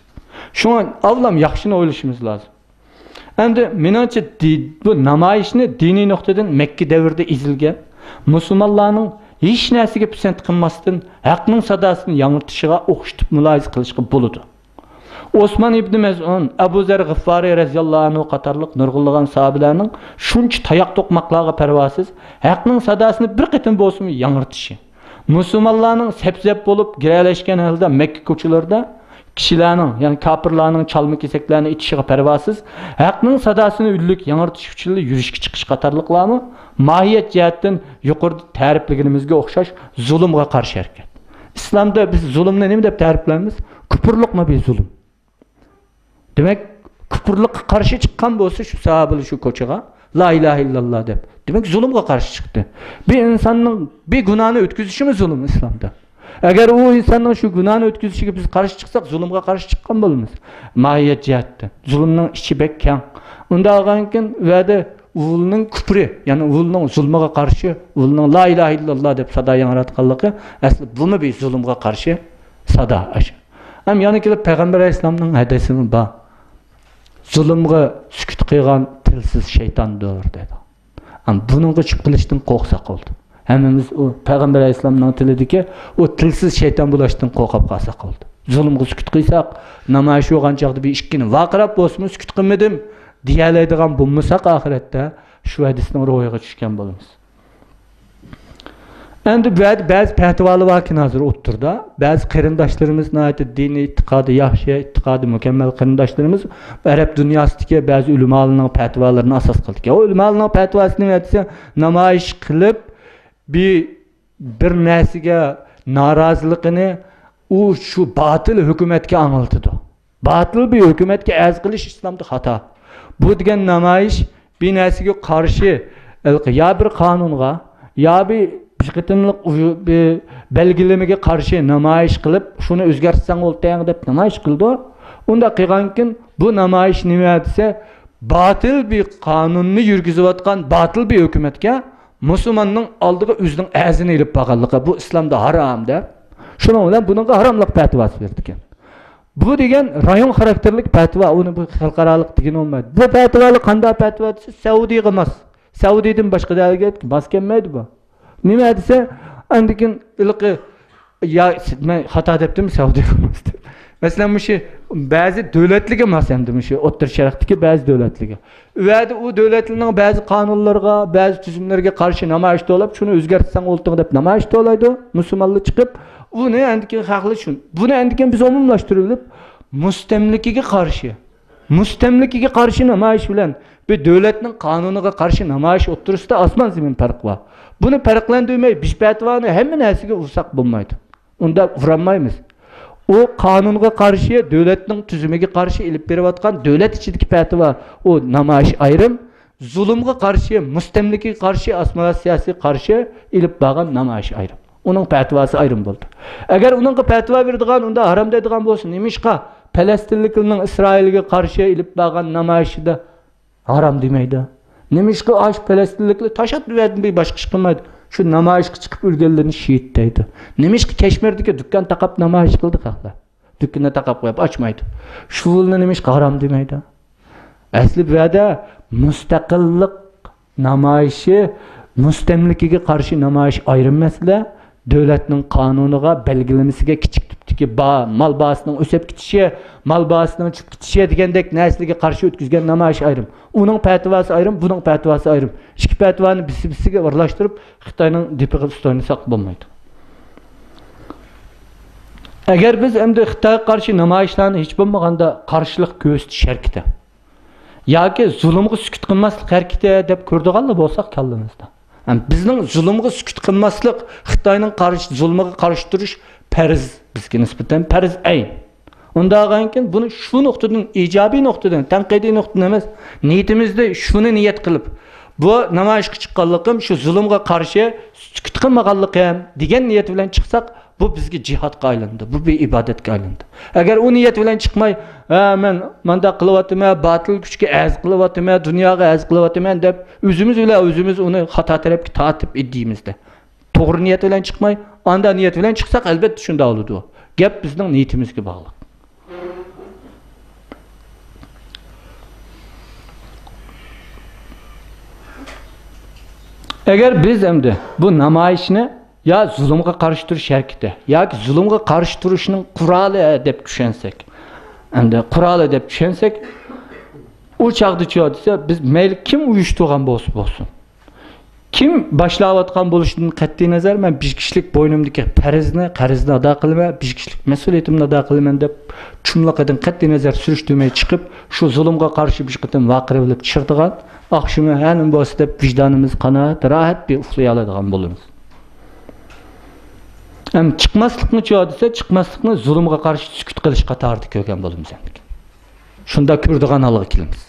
شۇڭا ئاۋۋالام ياخشىنى ئويلىشىمىز لازىم. ئەمدى مېنىڭچە، دى-، بۇ نامايىشنى دىنىي نۇقتىدىن مەككە دەۋرىدە ئېزىلگەن مۇسۇلمانلارنىڭ ھېچ نەرسىگە پىسەنت قىلماستىن، ھەقنىڭ ساداسىنى ياڭرىتىشىغا ئوخشىتىپ مۇلاھىزە قىلىشقا بولىدۇ. ئوسمان ئىبنى مەزئۇن، ئەبۇ زەر غىففارى رەزىياللاھۇ ئەنھۇ قاتارلىق نۇرغۇنلىغان ساھابىلەرنىڭ شۇنچە تاياق توقماقلارغا پەرۋاسىز، ھەقنىڭ ساداسىنى بىر قېتىم بولسىمۇ ياڭرىتىشى، مۇسۇلمانلارنىڭ سەپسەپ بولۇپ گىرەلەشكەن ھالدا مەككە كوچىلىرىدا كىشىلەرنىڭ، يەنى كاپىرلارنىڭ چالما كېسەكلەرنى ئېتىشىغا پەرۋاسىز، ھەقنىڭ ساداسىنى ئۈنلۈك ياڭرىتىش ئۈچۈنلا يۈرۈشكە چىقىش قاتارلىقلارمۇ ماھىيەت جەھەتتىن يۇقىرىدا تەرىپلىگىنىمىزگە ئوخشاش زۇلۇمغا قارشى ھەرىكەت. ئىسلامدا بىز زۇلۇمنى نېمە دەپ تەرىپلەيمىز؟ كۇپۇرلۇقمۇ بىر زۇلۇم. دېمەك، كۇپۇرلۇققا قارشى چىققان بولسا شۇ ساھابىلەر شۇ كوچىغا، لا ئىلاھە ئىللاللا دەپ، دېمەك، زۇلۇمغا قارشى چىقتى. بىر ئىنساننىڭ بىر گۇناھنى ئۆتكۈزۈشىمۇ زۇلۇم ئىسلامدا. ئەگەر ئۇ ئىنساننىڭ شۇ گۇناھنى ئۆتكۈزۈشىگە بىز قارشى چىقساق، زۇلۇمغا قارشى چىققان بولىمىز. ماھىيەت جەھەتتىن زۇلۇمنىڭ ئىچى بەك كەڭ. ئۇنداق بولغاندىكىن، ئۇ يەردە ئۇلنىڭ كۇپرى، يەنى ئۇلنىڭ زۇلمىغا قارشى، ئۇلنىڭ لا ئىلاھە ئىللاللا دەپ سادا ياڭراتقانلىقى، ئەسلى بۇمۇ بىر زۇلۇمغا قارشى سادا ئاشۇ. ھەم يەنە كېلىپ پەيغەمبەر ئەلەيھىسسالامنىڭ ھەدىسىمۇ بار. زۇلۇمغا سۈكۈت قىلغان تىلسىز شەيتاندۇر، دەيدۇ. ئەمما بۇنىڭغا چۈپ قىلىشتىن قورقساق بولدى. ھەممىمىز ئۇ پەيغەمبەر ئەلەيھىسسالامنىڭ تىلىدىكى ئۇ تىلسىز شەيتان بولۇشتىن قورقۇپ قالساق بولدى. زۇلۇمغا سۈكۈت قىلساق، نامايىش بولغان چاغدا بىر ئىككىنى ۋارقىراپ بولسىمۇ سۈكۈت قىلمىدىم دېيەلەيدىغان بولمىساق، ئاخىرەتتە شۇ ھەدىسنىڭ روھىغا چۈشكەن بولىمىز. ئەمدى بۇ يەردە بەزى پەتىۋالار باركەن ھازىر ئوتتۇرىدا. بەزى قېرىنداشلىرىمىز ناھايىتى دىنىي ئېتىقادى ياخشى، ئېتىقادى مۇكەممەل قېرىنداشلىرىمىز ئەرەب دۇنياسىدىكى بەزى ئۆلىمالارنىڭ پەتىۋالىرىنى ئاساس قىلىدىكەن. ئۇ ئۆلىمالارنىڭ پەتىۋاسى نېمە دېسە، نامايىش قىلىپ، بىر، بىر نەرسىگە نارازىلىقىنى ئۇ شۇ باتىل ھۆكۈمەتكە ئاڭلىتىدۇ. باتىل بىر ھۆكۈمەتكە ئەرز قىلىش ئىسلامدا خاتا. بۇ دېگەن نامايىش بىر نەرسىگە قارشى، ھېلىقى يا بىر قانۇنغا، يا بىر، بىر قېتىملىق ئۇ-، بىر بەلگىلىمىگە قارشى نامايىش قىلىپ، شۇنى ئۆزگەرتسەڭ بولدى دەپ نامايىش قىلىدۇ. ئۇنداق قىلغانكىن، بۇ نامايىش نېمە دېسە، باتىل بىر قانۇننى يۈرگۈزۈۋاتقان باتىل بىر ھۆكۈمەتكە مۇسۇلماننىڭ ئالدىغا ئۆزىنىڭ ئەرزىنى ئېلىپ بارغانلىقى، بۇ ئىسلامدا ھارام دەپ، شۇنىڭ بىلەن بۇنىڭغا ھاراملىق پەتىۋاسى بېرىدىكەن. بۇ دېگەن رايون خاراكتېرلىك پەتىۋا، ئۇنى بۇ خەلقئارالىق دېگىلى بولمايدۇ. بۇ پەتىۋالار قانداق پەتىۋا دېسە، سەئۇدىغا ماس. سەئۇدىدىن باشقا دەرگە ماس كەلمەيدۇ بۇ. نېمە دېسە، ئاندىكىن ھېلىقى، يا، مەن خاتا دەپتىمۇ، سەئۇدىغا ماس دەپ. مەسىلەن، مۇشۇ بەزى دۆلەتلەرگە ماس ئەمدى، مۇشۇ ئوتتۇرا شەرقتىكى بەزى دۆلەتلەرگە. ئۇ يەردە ئۇ دۆلەتلەرنىڭ بەزى قانۇنلىرىغا، بەزى تۈزۈملىرىگە قارشى نامايىش توۋلاپ، شۇنى ئۆزگەرتسەڭ بولدى دەپ نامايىش توۋلايدۇ مۇسۇلمانلار چىقىپ. ئۇنى ئەندىكىن خەقلەر شۇ، بۇنى ئەندىكىن بىز ئومۇملاشتۇرۇۋېلىپ، مۇستەملىكىگە قارشى، مۇستەملىكىگە قارشى نامايىش بىلەن بىر دۆلەتنىڭ قانۇنىغا قارشى نامايىش ئوتتۇرىسىدا ئاسمان زېمىن پەرق بار. بۇنى پەرقلەندۈرمەي، بىر پەتىۋانى ھەممە نەرسىگە ئۇرساق بولمايدۇ. ئۇنداق ئۇرالمايمىز. ئۇ قانۇنغا قارشى، دۆلەتنىڭ تۈزۈمىگە قارشى ئېلىپ بېرىۋاتقان دۆلەت ئىچىدىكى پەتىۋا، ئۇ نامايىش ئايرىم. زۇلۇمغا قارشى، مۇستەملىكىگە قارشى، ئاسسىمىلياتسىيەگە قارشى ئېلىپ بارغان نامايىش ئايرىم. ئۇنىڭ پەتىۋاسى ئايرىم بولدى. ئەگەر ئۇنىڭغا پەتىۋا بېرىدىغان، ئۇندا ھارام دەيدىغان بولسا، نېمىشقا پەلەستىنلىكلەرنىڭ ئىسرائىلگە قارشى ئېلىپ بارغان نامايىشىدا ھارام دېمەيدۇ؟ نېمىشقا ئاشۇ پەلەستىنلىكلەر تاشات بىر باشقا ئىش قىلمايدۇ؟ شۇ نامايىشقا چىقىپ ئۆلگەنلەرنى شېھىت دەيدۇ. نېمىشقا كەشمىردىكى دۇكان تاقاپ نامايىش قىلدى خەقلەر؟ دۇكىنىنى تاقاپ قويۇپ ئاچمايدۇ. شۇنى نېمىشقا ھارام دېمەيدۇ؟ ئەسلى بۇ يەردە مۇستەقىللىق نامايىشى، مۇستەملىكىگە قارشى نامايىش ئايرىم مەسىلە. دۆلەتنىڭ قانۇنىغا، بەلگىلىمىسىگە، كىچىك تىپتىكى با-، مال باھاسىنىڭ ئۆسۈپ كېتىشى، مال باھاسىنىڭ چۈشۈپ كېتىشى دېگەندەك نەرسىلەرگە قارشى ئۆتكۈزگەن نامايىش ئايرىم. ئۇنىڭ پەتىۋاسى ئايرىم، بۇنىڭ پەتىۋاسى ئايرىم. ئىككى پەتىۋانى بىرسى-بىرسىگە ئارىلاشتۇرۇپ، خىتاينىڭ دېپىغا ئۈستىنى ساقلاپ بولمايدۇ. ئەگەر بىز ئەمدى خىتايغا قارشى نامايىشلارنى ھېچ بولمىغاندا قارشىلىق كۆرسىتىش ھەرىكىتى ياكى زۇلۇمغا سۈكۈت قىلماسلىق ھەرىكىتى دەپ كۆرىدىغانلار بولساق كاللىمىزدا، ھەم بىزنىڭ زۇلۇمغا سۈكۈت قىلماسلىق، خىتاينىڭ قارشى، زۇلمىغا قارشى تۇرۇش پەرز، بىزگە نىسبەتەن پەرز ئەين. ئۇنداقكەن بۇنى شۇ نۇقتىدىن، ئىجابىي نۇقتىدىن، تەنقىدىي نۇقتىدىن ئەمەس، نىيىتىمىزدە شۇنى نىيەت قىلىپ، بۇ نامايىشقا چىققانلىقىم شۇ زۇلۇمغا قارشى سۈكۈت قىلمىغانلىقىم دېگەن نىيەت بىلەن چىقساق، بۇ بىزگە جىھادقا ئايلىنىدۇ، بۇ بىر ئىبادەتكە ئايلىنىدۇ. ئەگەر ئۇ نىيەت بىلەن چىقماي، ھە، مەن مانداق قىلىۋاتىمەن، باتىل كۈچكە ئەرز قىلىۋاتىمەن، دۇنياغا ئەرز قىلىۋاتىمەن دەپ، ئۆزىمىز بىلەن ئۆزىمىز ئۇنى خاتا تەرەپكە تارتىپ ئىدىيىمىزدە توغرا نىيەت بىلەن چىقماي، ئانداق نىيەت بىلەن چىقساق، ئەلۋەتتە شۇنداق بولىدۇ. گەپ بىزنىڭ نىيىتىمىزگە باغلىق. ئەگەر بىز ئەمدى بۇ نامايىشنى يا زۇلۇمغا قارشى تۇرۇش ھەرىكىتى ياكى زۇلۇمغا قارشى تۇرۇشنىڭ قورالى دەپ چۈشەنسەك، ئەمدى قورالى دەپ چۈشەنسەك، ئۇ چاغدىچۇ دېسە، بىز مەيلى كىم ئۇيۇشتۇرغان بولسا بولسۇن، كىم باشلاۋاتقان بولۇشىدىن قەتئىينەزەر، مەن بىر كىشىلىك بوينۇمدىكى پەرزنى، قەرزنى ئادا قىلىمەن، بىر كىشىلىك مەسئۇلىيىتىمنى ئادا قىلىمەن دەپ، چۇملۇقىدىن قەتئىينەزەر سۈرۈشتۈرمەي چىقىپ، شۇ زۇلۇمغا قارشى بىر قېتىم ۋارقىراۋېلىپ چىقىدىغان، ئاخشىمى ھە نېمە بولسا دەپ ۋىجدانىمىز قانائەت، راھەت بىر ئۇخلىيالايدىغان بولىمىز. ھەم چىقماسلىقنىچۇ دېسە، چىقماسلىقنى زۇلۇمغا قارشى سۈكۈت قىلىش قاتارىدا كۆرگەن بولىمىز ئەمدى. شۇنداق كۆرىدىغان ھالغا كېلىمىز.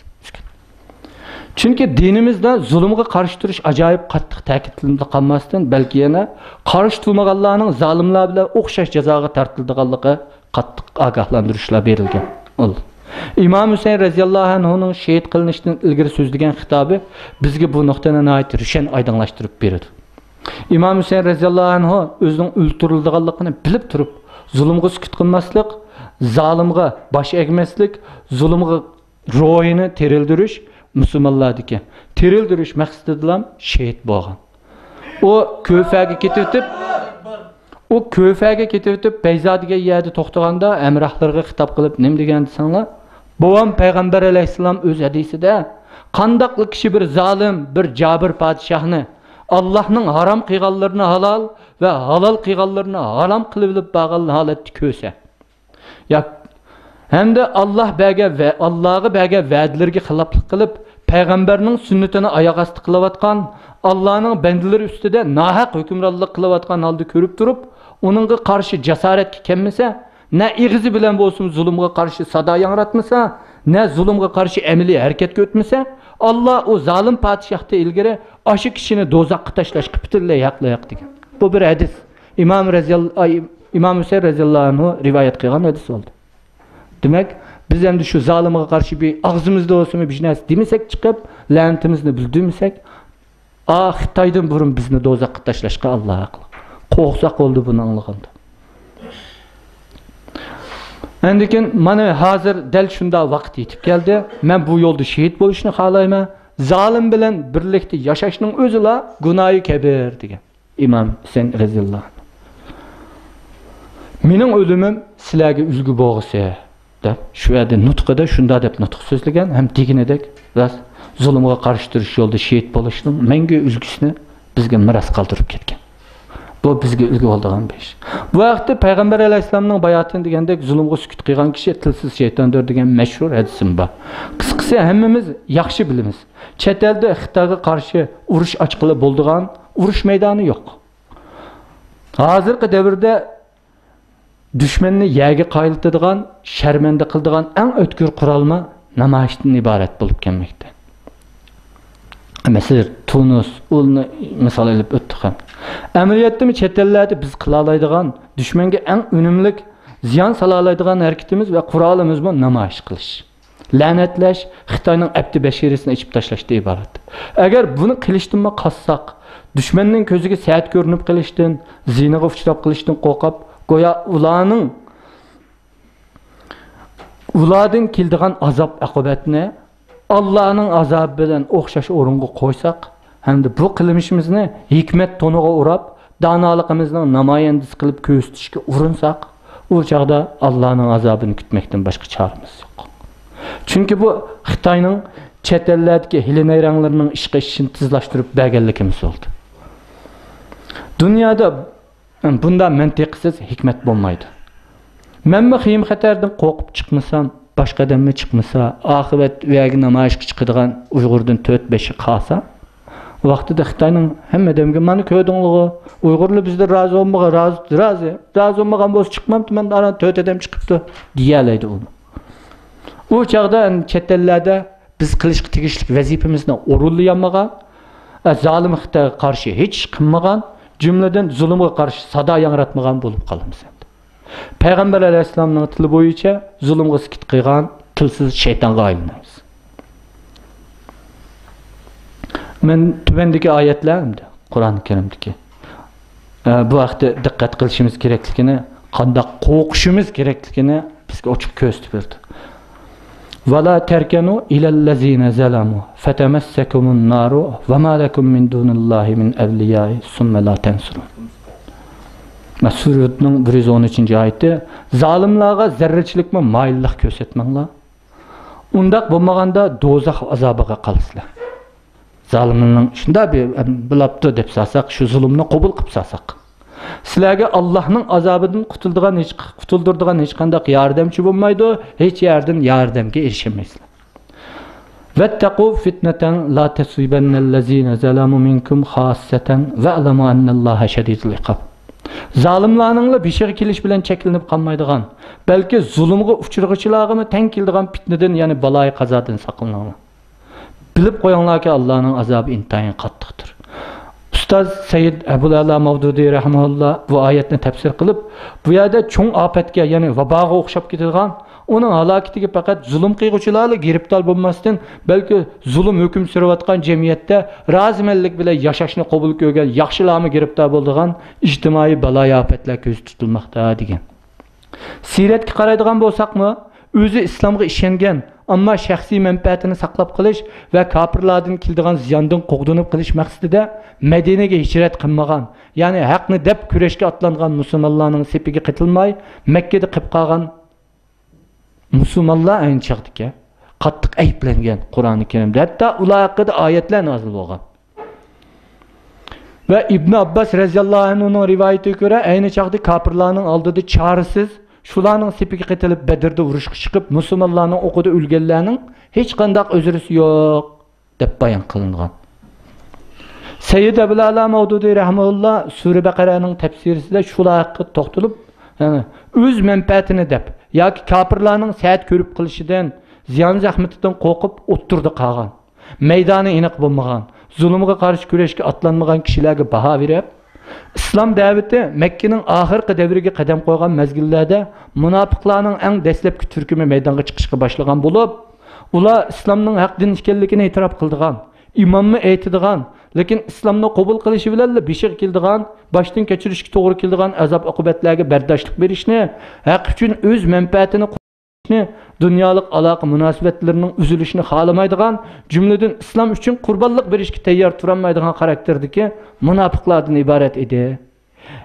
چۈنكى دىنىمىزدە زۇلۇمغا قارشى تۇرۇش ئاجايىپ قاتتىق تەكىتلىنىپ قالماستىن، بەلكى يەنە قارشى تۇرمىغانلارنىڭ زالىملار بىلەن ئوخشاش جازاغا تارتىلىدىغانلىقى قاتتىق ئاگاھلاندۇرۇشلار بېرىلگەن. ئۇل ئىمام ھۈسەيىن رەزىياللاھۇ ئەنھۇنىڭ شېھىت قىلىنىشتىن ئىلگىرى سۆزلىگەن خىتابى بىزگە بۇ نۇقتىنى ناھايىتى روشەن ئايدىڭلاشتۇرۇپ بېرىدۇ. ئىمام ھۈسەيىن رەزىياللاھۇ ئەنھۇ ئۆزىنىڭ ئۆلتۈرۈلىدىغانلىقىنى بىلىپ تۇرۇپ، زۇلۇمغا سۈكۈت قىلماسلىق، زالىمغا باش ئەگمەسلىك، زۇلۇمغا روھىنى تىرىلدۈرۈش مۇسۇلمانلاردىكى تىرىلدۈرۈش مەقسىتىدىلا شېھىت بولغان. ئۇ كۆفەگە كېتىۋېتىپ، ئۇ كۆفەگە كېتىۋېتىپ، بەيزا دېگەن يەردە توختىغاندا، ھەمراھلىرىغا خىتاب قىلىپ نېمە دېگەن دېسەڭلار، بوۋام پەيغەمبەر ئەلەيھىسسالام ئۆز ھەدىسىدە، قانداقلا كىشى بىر زالىم، بىر جابىر پادىشاھنى، ئاللاھنىڭ ھارام قىلغانلىرىنى ھالال ۋە ھالال قىلغانلىرىنى ھارام قىلىۋېلىپ بارغان ھالەتتە كۆرسە، ياك، ھەمدە ئاللاھ بەرگەن ۋە ئاللاھقا بەرگەن ۋەدىلىرىگە خىلاپلىق قىلىپ، پەيغەمبەرنىڭ سۈننىتىنى ئاياغ ئاستى قىلىۋاتقان، ئاللاھنىڭ بەندىلىرى ئۈستىدە ناھەق ھۆكۈمرانلىق قىلىۋاتقان ھالدا كۆرۈپ تۇرۇپ، ئۇنىڭغا قارشى جاسارەتكە كەلمىسە، نە ئېغىزى بىلەن بولسۇن زۇلۇمغا قارشى سادا ياڭراتمىسا، نە زۇلۇمغا قارشى ئەمەلىي ھەرىكەتكە ئۆتمىسە، ئاللا ئۇ زالىم پادىشاھتىن ئىلگىرى ئاشۇ كىشىنى دوزاخقا تاشلاشقا پۈتۈنلەي ھەقلىق دېگەن. بۇ بىر ھەدىس. ئىمام رەزىيال-، ئاي، ئىمام ھۈسەيىن رەزىياللاھۇ ئەنھۇ رىۋايەت قىلغان ھەدىس بولدى. دېمەك، بىز ئەمدى شۇ زالىمغا قارشى بىر ئاغزىمىزدا بولسىمۇ بىر نەرسە دېمىسەك چىقىپ، لەنىتىمىزنى بىلدۈرمىسەك، ئا، خىتايدىن بۇرۇن بىزنى دوزاخقا تاشلاشقا ئاللا ھەقلىق. قورقساق بولدى بۇنى ئاڭلىغاندا. ئاندىن كېيىن، مانا ھازىر دەل شۇنداق ۋاقىت يېتىپ كەلدى. مەن بۇ يولدا شېھىت بولۇشنى خالايمەن. زالىم بىلەن بىرلىكتە ياشاشنىڭ ئۆزىلا گۇناھى كەبىر، دېگەن ئىمام ھۈسەيىن رەزىياللاھۇ ئەنھۇ. مېنىڭ ئۆلۈمۈم سىلەرگە ئۈلگە بولغۇسى، دەپ، شۇ يەردە نۇتقىدا شۇنداق دەپ نۇتۇق سۆزلىگەن ھەم دېگىنىدەك راست زۇلۇمغا قارشى تۇرۇش يولىدا شېھىت بولۇشنىڭ مەڭگۈ ئۈلگىسىنى بىزگە مىراس قالدۇرۇپ كەتكەن. بۇ بىزگە ئۈلگە بولىدىغان بىر ئىش. بۇ ھەقتە پەيغەمبەر ئەلەيھىسسالامنىڭ باياتىنى دېگەندەك، زۇلۇمغا سۈكۈت قىلغان كىشى تىلسىز شەيتاندۇر دېگەن مەشھۇر ھەدىسىم بار. قىسقىسى، ھەممىمىز ياخشى بىلىمىز، چەت ئەلدە خىتايغا قارشى ئۇرۇش ئاچقىلى بولىدىغان ئۇرۇش مەيدانى يوق. ھازىرقى دەۋردە دۈشمەننى يەرگە قايىلتىدىغان، شەرمەندە قىلىدىغان ئەڭ ئۆتكۈر قورالمۇ نامايىشتىن ئىبارەت بولۇپ كەلمەكتە. مىسىر، تۇنۇس، ئۇلارنى مىسال ئېلىپ ئۆتتۇق ھەم. ئەمەلىيەتتىمۇ چەت ئەللەردە بىز قىلالايدىغان، دۈشمەنگە ئەڭ ئۈنۈملۈك زىيان سالالايدىغان ھەرىكىتىمىز ۋە قورالىمىزمۇ نامايىش قىلىش. لەنەتلەش، خىتاينىڭ ئەپتى بەشىرىسىنى ئېچىپ تاشلاشتىن ئىبارەت. ئەگەر بۇنى قىلىشتىنمۇ قاچساق، دۈشمەننىڭ كۆزىگە سەت كۆرۈنۈپ قېلىشتىن، زىيىنىغا ئۇچراپ قېلىشتىن قورقۇپ، گويا ئۇلارنىڭ، ئۇلاردىن كېلىدىغان ئازاب ئاقىۋەتنى ئاللانىڭ ئازابى بىلەن ئوخشاش ئورۇنغا قويساق، ھەمدە بۇ قىلمىشىمىزنى ھېكمەت تونىغا ئوراپ، دانالىقىمىزنىڭ نامايەندىسى قىلىپ كۆرسىتىشكە ئۇرۇنساق، ئۇ چاغدا ئاللانىڭ ئازابىنى كۈتمەكتىن باشقا چارىمىز يوق. چۈنكى بۇ خىتاينىڭ چەت ئەللەردىكى ھىيلە-نەيرەڭلىرىنىڭ ئىشقا ئېشىشىنى تېزلاشتۇرۇپ بەرگەنلىكىمىز بولدى. دۇنيادا بۇنداق مەنتىقسىز ھېكمەت بولمايدۇ. مەنمۇ خېيىم-خەتەردىن قورقۇپ چىقمىسام، باشقا ئادەممۇ چىقمىسا، ئاقىۋەت ئۇ يەرگە نامايىشقا چىقىدىغان ئۇيغۇردىن تۆت-بەشى قالسا، ۋاقتىدا خىتاينىڭ ھەممە ئادەمگە، «مانا كۆردۈڭلىغۇ، ئۇيغۇرلار بىزدىن رازى بولمىغان، رازى، رازى، رازى بولمىغان بولسا چىقمامتىمەن، ئانا تۆت ئادەم چىقىپتۇ» دېيەلەيدۇ ئۇ. ئۇ چاغدا چەت ئەللەردە بىز قىلىشقا تېگىشلىك ۋەزىپىمىزنى ئورۇنلىيالمىغان، ئە، زالىم خىتايغا قارشى ھېچ ئىش قىلمىغان، جۈملىدىن زۇلۇمغا قارشى سادا ياڭراتمىغان بولۇپ قالىمىز ئەمدى. پەيغەمبەر ئەلەيھىسسالامنىڭ تىلى بويىچە زۇلۇمغا سۈكۈت قىلغان تىلسىز شەيتانغا ئايلىنىمىز. مەن تۆۋەندىكى ئايەتلەر ئەمدى قۇرئان كەرىمدىكى، ئە، بۇ ھەقتە دىققەت قىلىشىمىز كېرەكلىكىنى، قانداق قورقۇشىمىز كېرەكلىكىنى بىزگە ئوچۇق كۆرسىتىپ بېرىدۇ. «ولا تركنوا إلى الذين ظلموا فتمسكم النار وما لكم من دون الله من أولياء ثم لا تنصرون.» مەن سۈرىنىڭ بىر يۈز ئون ئۈچىنچى ئايىتى، «زالىملارغا زەررىچىلىكمۇ مايىللىق كۆرسەتمەڭلار. ئۇنداق بولمىغاندا دوزاخ ئازابىغا قالىسىلەر.» زالىمنىڭ شۇنداق بىر، بىلاپتۇ دەپ سالساق، شۇ زۇلۇمنى قوبۇل قىلىپ سالساق، سىلەرگە ئاللاھنىڭ ئازابىدىن قۇتۇلىدىغان ھېچ، قۇتۇلدۇرىدىغان ھېچقانداق ياردەمچى بولمايدۇ، ھېچ يەردىن ياردەمگە ئېرىشەلمەيسىلەر. «واتقوا فتنة لا تصيبن الذين ظلموا منكم خاصة واعلموا أن الله شديد العقاب.» زالىملارنىڭلا بېشىغا كېلىش بىلەن چەكلىنىپ قالمايدىغان، بەلكى زۇلۇمغا ئۇچرىغۇچىلارغىمۇ تەڭ كېلىدىغان پىتنىدىن، يەنى بالايىقازادىن ساقلىنىڭلار. بىلىپ قويۇڭلاركى، ئاللانىڭ ئازابى ئىنتايىن قاتتىقتۇر. ئۇستاز سەييىد ئەبۇل ئەلا مەۋدۇدى رەھىمەھۇللا بۇ ئايەتنى تەپسىر قىلىپ، بۇ يەردە چوڭ ئاپەتكە، يەنى ۋاباغا ئوخشاپ كېتىدىغان، ئۇنىڭ ھالاكىتىگە پەقەت زۇلۇم قىلغۇچىلارلا گىرىپتار بولماستىن، بەلكى زۇلۇم ھۆكۈم سۈرۈۋاتقان جەمئىيەتتە رازىمەنلىك بىلەن ياشاشنى قوبۇل كۆرگەن ياخشىلارمۇ گىرىپتار بولىدىغان ئىجتىمائىي بالايىئاپەتلەر كۆزدە تۇتۇلماقتا، دېگەن. سىرەتكە قارايدىغان بولساقمۇ، ئۆزى ئىسلامغا ئىشەنگەن، ئەمما شەخسىي مەنپەئەتىنى ساقلاپ قېلىش ۋە كاپىرلاردىن كېلىدىغان زىياندىن قوغدىنىپ قېلىش مەقسىتىدە مەدىنىگە ھىجرەت قىلمىغان، يەنى ھەقنى دەپ كۈرەشكە ئاتلانغان مۇسۇلمانلارنىڭ سېپىگە قېتىلماي، مەككىدە قېلىپ قالغان مۇسۇلمانلار ئەينى چاغدىكى قاتتىق ئەيىبلەنگەن قۇرئانى كەرىمدە. ھەتتا ئۇلار ھەققىدە ئايەتلەر نازىل بولغان. ۋە ئىبن ئابباس رەزىياللاھۇ ئەنھۇنىڭ رىۋايىتىگە كۆرە، ئەينى چاغدا كاپىرلارنىڭ ئالدىدا چارىسىز، شۇلارنىڭ سېپىگە قېتىلىپ بەدرىدە ئۇرۇشقا چىقىپ، مۇسۇلمانلارنىڭ ئوقىدا ئۆلگەنلەرنىڭ ھېچقانداق ئۆزرىسى يوق، دەپ بايان قىلىنغان. سەييىد ئەبۇل ئەلا مەۋدۇدى رەھىمەھۇللا سۈرە بەقەرەنىڭ تەپسىرىسىدە شۇلار ھەققىدە توختىلىپ، يەنى ئۆز مەنپەئەتىنى دەپ ياكى كاپىرلارنىڭ سەت كۆرۈپ قېلىشىدىن زىيان زەخمىتىدىن قورقۇپ ئوتتۇرىدا قالغان، مەيدانى ئېنىق بولمىغان، زۇلۇمغا قارشى كۈرەشكە ئاتلانمىغان كىشىلەرگە باھا بېرىپ، ئىسلام دەۋىتى مەككىنىڭ ئاخىرقى دەۋرىگە قەدەم قويغان مەزگىللەردە مۇناپىقلارنىڭ ئەڭ دەسلەپكى تۈركۈمى مەيدانغا چىقىشقا باشلىغان بولۇپ، ئۇلار ئىسلامنىڭ ھەق دىن ئىكەنلىكىنى ئېتىراپ قىلىدىغان، ئىماممۇ ئېيتىدىغان، لېكىن ئىسلامنى قوبۇل قىلىشى بىلەنلا بېشىغا كېلىدىغان، باشتىن كەچۈرۈشكە توغرا كېلىدىغان ئازاب-ئوقۇبەتلەرگە بەرداشلىق بېرىشنى، ھەق ئۈچۈن ئۆز مەنپەئەتىنى، دۇنيالىق ئالاقە مۇناسىۋەتلىرىنىڭ ئۈزۈلۈشىنى خالىمايدىغان، جۈملىدىن ئىسلام ئۈچۈن قۇربانلىق بېرىشكە تەييار تۇرالمايدىغان خاراكتېردىكى مۇناپىقلاردىن ئىبارەت ئىدى.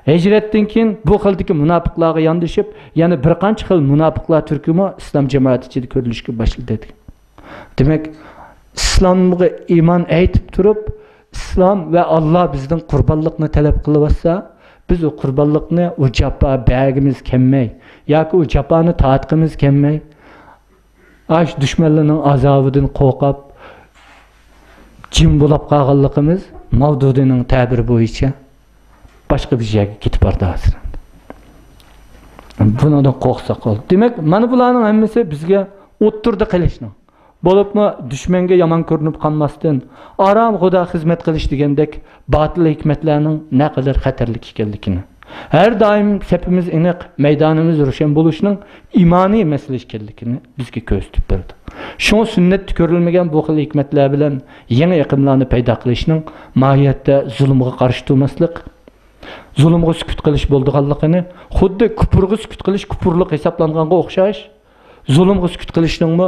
ھىجرەتتىن كېيىن بۇ خىلدىكى مۇناپىقلارغا ياندىشىپ، يەنە بىر قانچە خىل مۇناپىقلار تۈركۈمى ئىسلام جامائىتى ئىچىدە كۆرۈلۈشكە باشلىدى. دېمەك، ئىسلامغا ئىمان ئېيتىپ تۇرۇپ، ئىسلام ۋە ئاللا بىزدىن قۇربانلىقنى تەلەپ قىلىۋاتسا، بىز ئۇ قۇربانلىقنى، ئۇ جاپا بەرگىمىز كەلمەي ياكى ئۇ جاپانى تارتقىمىز كەلمەي، ئاش دۈشمەنلىرىنىڭ ئازابىدىن قورقۇپ، جىم بولاپ قالغانلىقىمىز ماۋدۇدىنىڭ تەبىرى بويىچە باشقا بىر يەرگە كېتىپ باردى ھازىر. بۇنىڭدىن قورقساق بولدى. دېمەك، مانا بۇلارنىڭ ھەممىسى بىزگە ئوتتۇرىدا قېلىشنىڭ، بولۇپمۇ دۈشمەنگە يامان كۆرۈنۈپ قالماستىن، ئارام خۇدا خىزمەت قىلىش دېگەندەك باتىل ھېكمەتلەرنىڭ نەقەدەر خەتەرلىك ئىكەنلىكىنى، ھەر دائىم سېپىمىز ئېنىق، مەيدانىمىز روشەن بولۇشنىڭ ئىمانىي مەسىلە ئىكەنلىكىنى بىزگە كۆرسىتىپ بېرىدۇ. شۇڭا سۈننەتتە كۆرۈلمىگەن بۇ خىل ھېكمەتلەر بىلەن يېڭى ئېقىملارنى پەيدا قىلىشنىڭ ماھىيەتتە زۇلۇمغا قارشى تۇرماسلىق، زۇلۇمغا سۈكۈت قىلىش بولىدىغانلىقىنى، خۇددى كۇپۇرغا سۈكۈت قىلىش كۇپۇرلۇق ھېسابلانغانغا ئوخشاش، زۇلۇمغا سۈكۈت قىلىشنىڭمۇ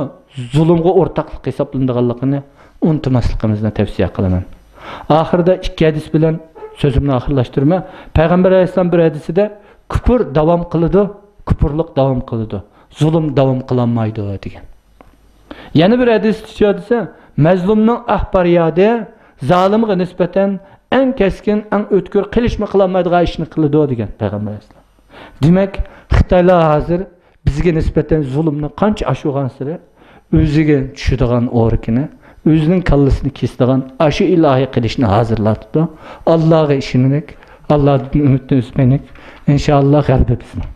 زۇلۇمغا ئورتاقلىق ھېسابلىنىدىغانلىقىنى ئۇنتۇماسلىقىمىزنى تەۋسىيە قىلىمەن. ئاخىرىدا ئىككى ھەدىس بىلەن سۆزۈمنى ئاخىرلاشتۇرىمەن. پەيغەمبەر ئەلەيھىسسالام بىر ھەدىسىدە، «كۇپۇر داۋام قىلىدۇ، كۇپۇرلۇق داۋام قىلىدۇ، زۇلۇم داۋام قىلالمايدۇ» دېگەن. يەنە بىر ھەدىستە شۇ دېسە، «مەزلۇمنىڭ ئاھ پەريادى زالىمغا نىسبەتەن ئەڭ كەسكىن، ئەڭ ئۆتكۈر، قىلىچمۇ قىلالمايدىغان ئىشنى قىلىدۇ» دېگەن پەيغەمبەر ئەلەيھىسسالام. دېمەك، خىتايلار ھازىر بىزگە نىسبەتەن زۇلۇمنى قانچە ئاشۇرغانسېرى، ئۆزىگە چۈشىدىغان ئورىكىنى، ئۆزىنىڭ كاللىسىنى كېسىدىغان ئاشۇ ئىلاھىي قىلىچنى ھازىرلاپتۇ. ئاللاغا ئىشىنىمىز، ئاللادىن ئۈمىدنى ئۈزمەيلى. ئىنشائاللا، غەلىبە بىزنىڭ.